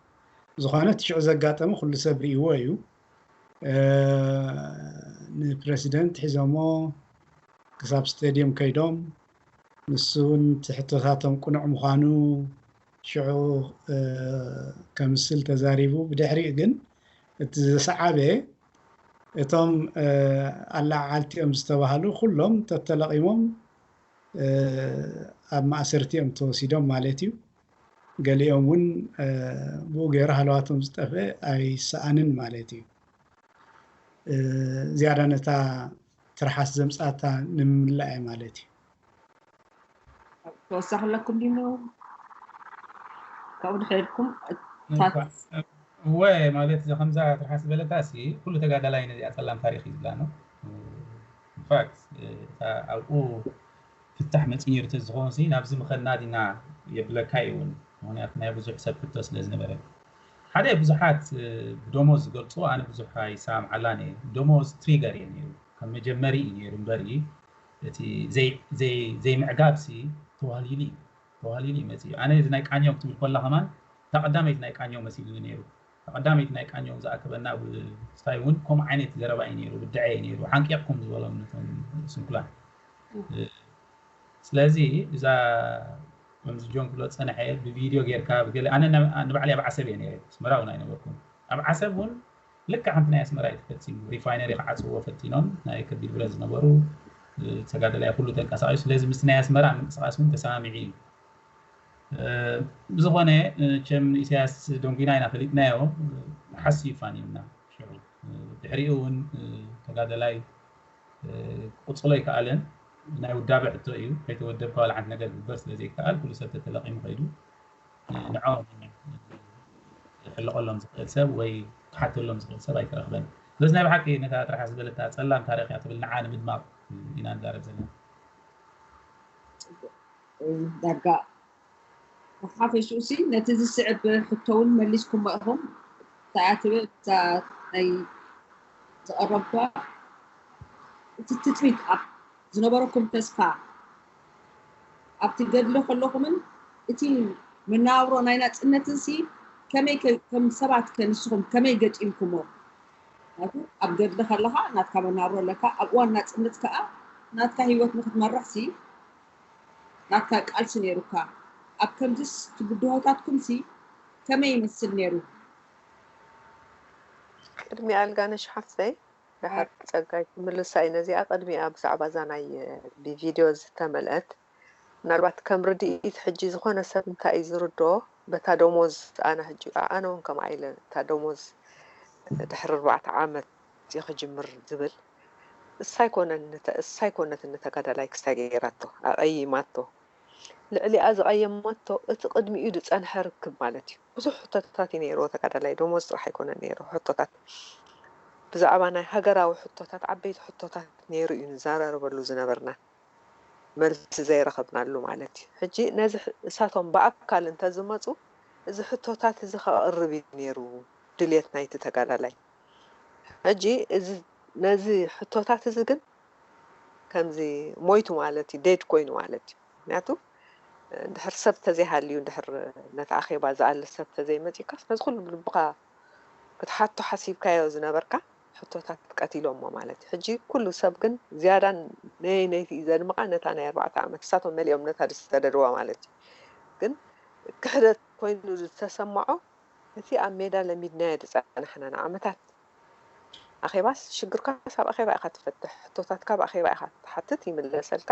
ዝኾነ እቲ ሽዑ ዘጋጠመ ኩሉ ሰብ ርእይዎ እዩ። እ፣ ንፕረሲደንት ሒዞሞ ክሳብ ስቴድየም ከይዶም፣ ንሱ እውን እቲ ሕቶታቶም ቅኑዕ ምዃኑ ሽዑ፣ እ፣ ከምስል ተዛሪቡ። ብድሕሪኡ ግን እቲ ዝሰዓበ እቶም፣ እ፣ ኣለዓዓልቲ እዮም ዝተባህሉ ኩሎም ተተለቒሞም፣ እ፣ ኣብ ማእሰርቲ እዮም ተወሲዶም ማለት እዩ። ገሊኦም እውን፣ እ፣ ብኡ ገይሩ ሃለዋቶም ዝጠፍአ ኣይሰኣንን ማለት እዩ። እ፣ ዝያዳ ነታ ትርሓስ ዘምጻእታ ንምምላእ እየ ማለት እዩ። ተወሳኺ ኣለኩም ድዩ? ካብኡ ድሕርኩም እወ፣ ማለት እዚ ከምዛ ትርሓስ ዝበለታ ሲ ኩሉ ተጋዳላይ ነዚኣ ጸላም ታሪኽ እዩ ዝብላ ነው። ኢንፋክት እታ ኣብኡ ፍታሕ መፂኡ ነይሩ ተዝኸውን ሲ ናብዚ ምኸድና ዲና የብለካ እዩ እውን። ምኽንያቱ ናይ ብዙሕ ሰብ ሕቶ ስለ ዝነበረ ሓደ ብዙሓት እ፣ ብደሞዝ ዝገልፁ ኣነ ብዙሕ ኣይሰማምዓላን እየ። ደሞዝ ትሪገር እዩ ነይሩ፣ ከም መጀመሪ እዩ ነይሩ እምበሪ እቲ ዘይ- ዘይ- ዘይምዕጋብ ሲ ተዋህሊሉ እዩ ተዋህሊሉ እዩ መፂኡ። ኣነ እዚ ናይ ቃኘው ክትብል ከላ ከማን እታ ቀዳመይቲ ናይ ቃኘው መሲሉኒ ነይሩ። እታ ቀዳመይቲ ናይ ቃኘው ዝኣከበና ኣብ ስታይ እውን ከምኡ ዓይነት ዘረባ እዩ ነይሩ፣ ብድዐ እዩ ነይሩ፣ ሓንቂቕኩም ዝበሎም ነቶም ስንኩላን። እ፣ ስለዚ እዛ ከምዚ ጆን ክብሎ ዝፀንሐ ብቪድዮ ጌርካ ብገለ ኣነ ነ- ንባዕለይ ኣብ ዓሰብ እየ ነይረ፣ ኣስመራ እውን ኣይነበርኩን። ኣብ ዓሰብ እውን ልክዕ ከምቲ ናይ ኣስመራ እዩ ተፈፂሙ። ሪፋይነሪ ክዓፅዎ ፈቲኖም ናይ ከቢድ ብረት ዝነበሩ እ፣ ተጋደላይ ኩሉ ተንቀሳቒሱ። ስለዚ ምስ ናይ ኣስመራ ምንቅስቓስ እውን ተሰማሚዑ እዩ። እ፣ ብዝኾነ እ፣ ቸም ኢሳያስ ደንጉና ኢና ፈሊጥናዮ። እ፣ ሓስዩ ፋን ይብልና ሽዑ እ፣ ድሕሪኡ እውን እ፣ ተጋደላይ እ፣ ክቕፅሎ ኣይከኣለን። ናይ ውዳበ ሕቶ እዩ። ከይተወደብካ ዋላ ሓንቲ ነገር ክግበር ስለ ዘይከኣል ኩሉ ሰብ ተተለቒሙ ከይዱ እ፣ ንዖም ሕልቐሎም ዝኽእል ሰብ ወይ ክሓተሎም ዝኽእል ሰብ ኣይተረኽበን። ስለዚ ናይ ብሓቂ ነታ ጥራሕ ዝበለታ ጸላም ታሪኽ እያ ትብል ንዓ ንምድማቕ ኢና ንዛረብ ዘለና። ዳርጋ ብሓፈሽኡ ሲ ነቲ ዝስዕብ ሕቶ እውን መሊስኩሞ ኢኹም። ተኣትበ እታ ናይ ዝቐረብኳ እቲ ትጽቢት ኣብ ዝነበረኩም ተስፋ ኣብቲ ገድሊ ከለኹምን እቲ መናብሮ ናይ ናጽነትን ሲ ከመይ ከ- ከም ሰባት ከ ንስኹም ከመይ ገጢምኩሞ? ምክንያቱ ኣብ ገድሊ ከለኻ ናትካ መናብሮ ኣለካ፣ ኣብ እዋን ናጽነት ከኣ ናትካ ህይወት ንክትመርሕ ሲ ናትካ ቃልሲ ነይሩካ። ኣብ ከምዚስ እቲ ብድሆታትኩም ሲ ከመይ ይመስል ነይሩ? ቅድሚኣ ኣልጋነሽ ሓፍተይ፣ ደሓር ጸጋይ ክምልሳ እዩ ነዚኣ። ቅድሚኣ ብዛዕባ እዛ ናይ ብቪድዮ ዝተመልአት፣ ምናልባት ከም ርድኢት ሕጂ ዝኾነ ሰብ እንታይ እዩ ዝርድኦ፣ በታ ደሞዝ ኣነ ሕጂ ኣነ እውን ከምኣ ኢለ እታ ደሞዝ ድሕሪ ኣርባዕተ ዓመት እዩ ክጅምር ዝብል እሳ ኣይኮነን ንተ- እሳ ኣይኮነትን ንተጋዳላይ ክስታይ ገይራቶ ኣቐይማቶ። ልዕሊኣ ዝቐየመቶ እቲ ቅድሚኡ ዝጸንሐ ርክብ ማለት እዩ። ብዙሕ ሕቶታት እዩ ነይርዎ ተጋዳላይ፣ ደሞዝ ጥራሕ ኣይኮነን ነይሩ ሕቶታት። ብዛዕባ ናይ ሃገራዊ ሕቶታት፣ ዓበይቲ ሕቶታት ነይሩ እዩ ንዘራረበሉ ዝነበርና፣ መልሲ ዘይረኸብናሉ ማለት እዩ። ሕጂ ነዚ ሕ- እሳቶም ብኣካል እንተዝመጹ፣ እዚ ሕቶታት እዚ ከቕርብ እዩ ነይሩ ድልየት ናይቲ ተጋዳላይ። ሕጂ እዚ ነዚ ሕቶታት እዚ ግን ከምዚ ሞይቱ ማለት እዩ፣ ዴድ ኮይኑ ማለት እዩ። ምክንያቱ እንድሕር ሰብ ተዘይሃልዩ፣ እንድሕር ነቲ ኣኼባ ዝኣሊ ሰብ ተዘይመጺእካስ፣ ነዚ ኩሉ ብልብኻ ክትሓቶ ሓሲብካዮ ዝነበርካ ሕቶታት ቀቲሎሞ ማለት እዩ። ሕጂ ኩሉ ሰብ ግን ዝያዳ ነይ ነይቲ እዩ ዘድምቓ፣ ነታ ናይ ኣርባዕተ ዓመት እሳቶም መሊኦም ነታ ዝተደልዋ ማለት እዩ። ግን ክሕደት ኮይኑ ዝተሰምዖ፣ እቲ ኣብ ሜዳ ለሚድናዮ ዝጸናሕና ንዓመታት ኣኼባስ፣ ሽግርካስ ኣብ ኣኼባ ኢኻ ትፈትሕ፣ ሕቶታትካ ኣብ ኣኼባ ኢኻ ትሓትት፣ ይምለሰልካ።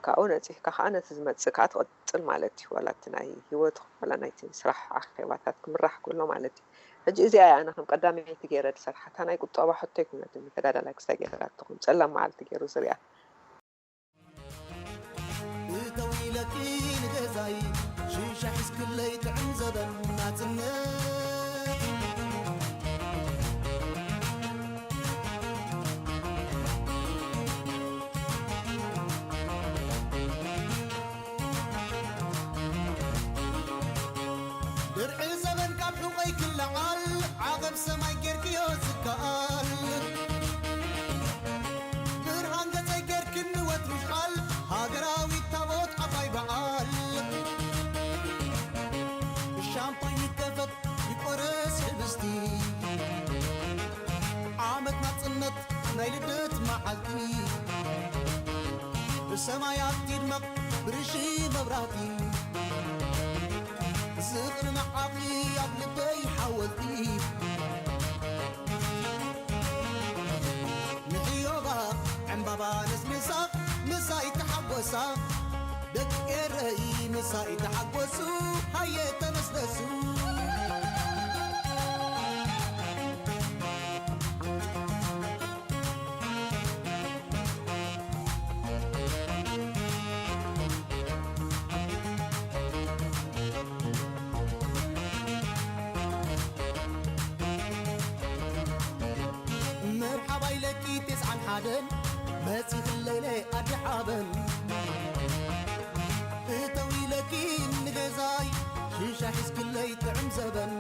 ካብኡ ነጺህካ ከኣ ነቲ ዝመጽእ ከኣ ትቕጽል ማለት እዩ። ዋላ እቲ ናይ ህይወት ይኹን ዋላ ናይቲ ስራሕ ኣኼባታት ክምራሕ ከሎ ማለት እዩ። ሕጂ እዚኣ እያ ኣነ ከም ቀዳመይቲ ገይረ ዝሰርሓ። እታ ናይ ቁጠባ ሕቶ ኣይኮነትን ንተጋዳላይ ክስታይ ገይራቶ፣ ከም ጸላም መዓልቲ ገይሩ ዝሪኣ። እተው ኢለኪ ንገዛይ፣ ሽሻ ሒዝክለይ ጥዕም ዘበን ናጽነት። ድርዒ ዘበን ካብ ሑቐይ ክለዓል፣ ዓቐብ ሰማይ ጌርክዮ ዝከኣል። ብርሃን ገጸይ ጌርክኒ ወትሩ ሽቓል፣ ሃገራዊት ታቦት ዓባይ በዓል። ብሻምፓኝ ይከፈት ይቆረስ ሕብስቲ፣ ዓመት ናጽነት ናይ ልደት መዓልቲ። ብሰማያት ይድመቕ ብርሺ መብራህቲ፣ ዝኽሪ ንዓኺ ኣብ ልበይ ሓወልቲ። ንሕዮባ ዕምባባ ነስንሳ፣ ምሳይ ተሓጎሳ። ደቂ ኤረይ ምሳይ ተሓጎሱ፣ ሃየ ተነስነሱ። መርሓባ ኢለኪ ተስዓን ሓደን፣ መጺኽለይ ለይ ኣዲ ሓበን። እተው ኢለኪ ንገዛይ፣ ሽሻ ሒዝክለይ ጥዕም ዘበን።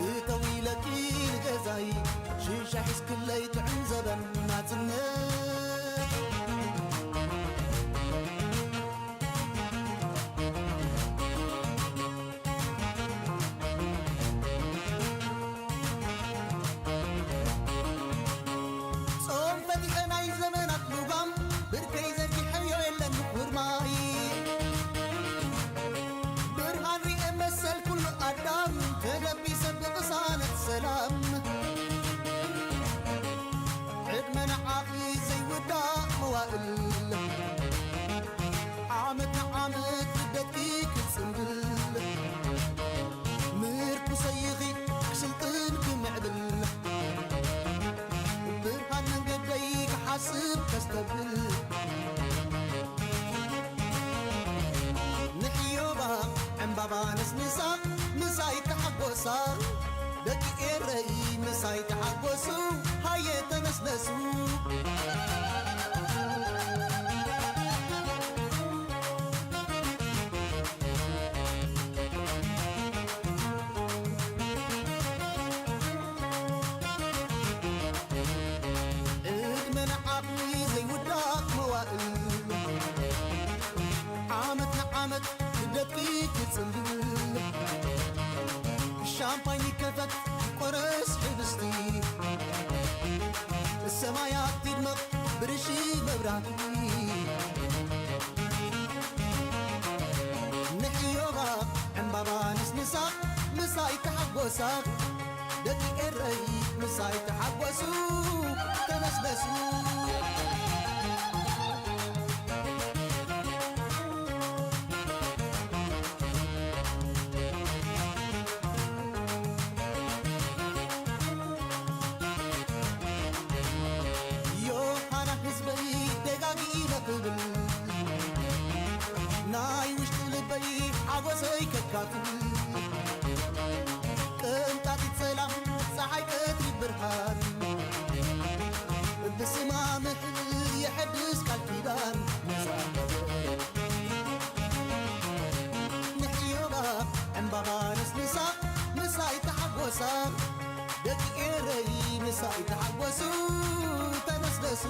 እተው ኢለኪ ንገዛይ፣ ሽሻ ሒዝክለይ ጥዕም ዘበን ናጽነት። ጾም ፈቲሐ ናይ ዘመናት ልጓም፣ ብርከይ ዘርጊሐዮ የለን ምኹር ማይ። ብርሃን ሪኤ መሰል ኩሉ ኣዳም፣ ተለቢሰ ብቕሳነት ሰላም። ዕድመ ንዓኺ ዘይውዳእ መዋእል፣ ዓመት ንዓመት ልደትኪ ክጽንብል። ምርኩሰይኺ ክስልጥን ክምዕብል፣ ብርሃን መንገደይ ክሓስብ ከስተብል። ንሕዮባ ዕምባባ ነስንሳ፣ ምሳይ ተሓጎሳ። ደቂ ኤረይ ምሳይ ተሓጎሱ፣ ሃየ ተነስነሱ። ዕድመ ንዓኺ ዘይውዳእ መዋእል፣ ዓመት ንዓመት ልደትኪ ክጽንብል። ሻምፓኝ ይከፈት ቆረስ ሕብስቲ፣ ሰማያት ይድመቕ ብርሺ መብራህቲ። ንሕዮባ ዕምባባ ነስንሳ፣ ምሳይ ተሓጎሳ። ደቂ ምሳይ ተሓጎሱ ተመስገሱ። ዮሃና ህዝበይ ደጋጊ ኢለ ክብል ናይ ውሽጢ ልበይ ሓጎሰይ ከካፍል ቅንጣጢት ሰላም ፀሓይ ቀትሪ ብርሃን ብስማ ምሕል የሐድስ ቃል ኪዳን መሳገር ንሕዮባ ዕምባባ ነስንሳ ምሳይ ተሓጎሳ ደቂ ኤረይ ምሳይ ተሓጎሱ ተመስገሱ።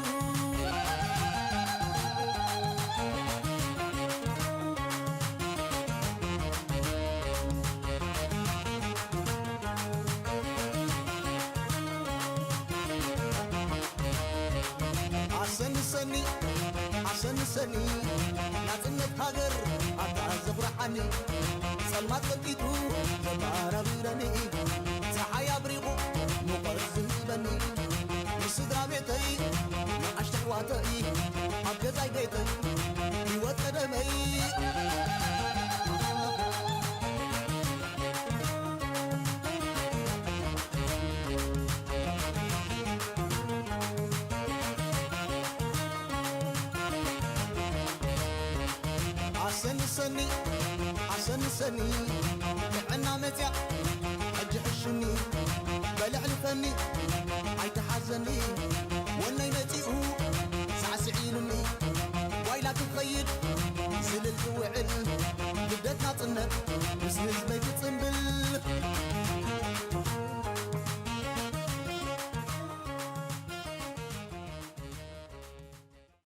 ኣሰንሰኒ ኣሰንሰኒ ናጽነት ሃገር ኣታ ዘኹርዓኒ ጸልማት ቀንጢጡ ዘባራብረኒ ጸሓይ ኣብሪቑ ሙቐት ዝህበኒ ንስድራ ቤተይ ንኣሽቱ ኣሕዋተይ ኣብ ገዛይ ቤተይ ህይወት ቀደመይ ኣሰንሰኒ ኣሰንሰኒ ጥዕና መፅያ ሕጂ ሕሹኒ በልዕልፈኒ ኣይተሓዘኒ ወነይ መፂኡ ሳዕስዒሉኒ ዋይላ ክኸይድ ዝልል ዝውዕል ልደት ናፅነት ምስ ህዝበይ ክፅምብል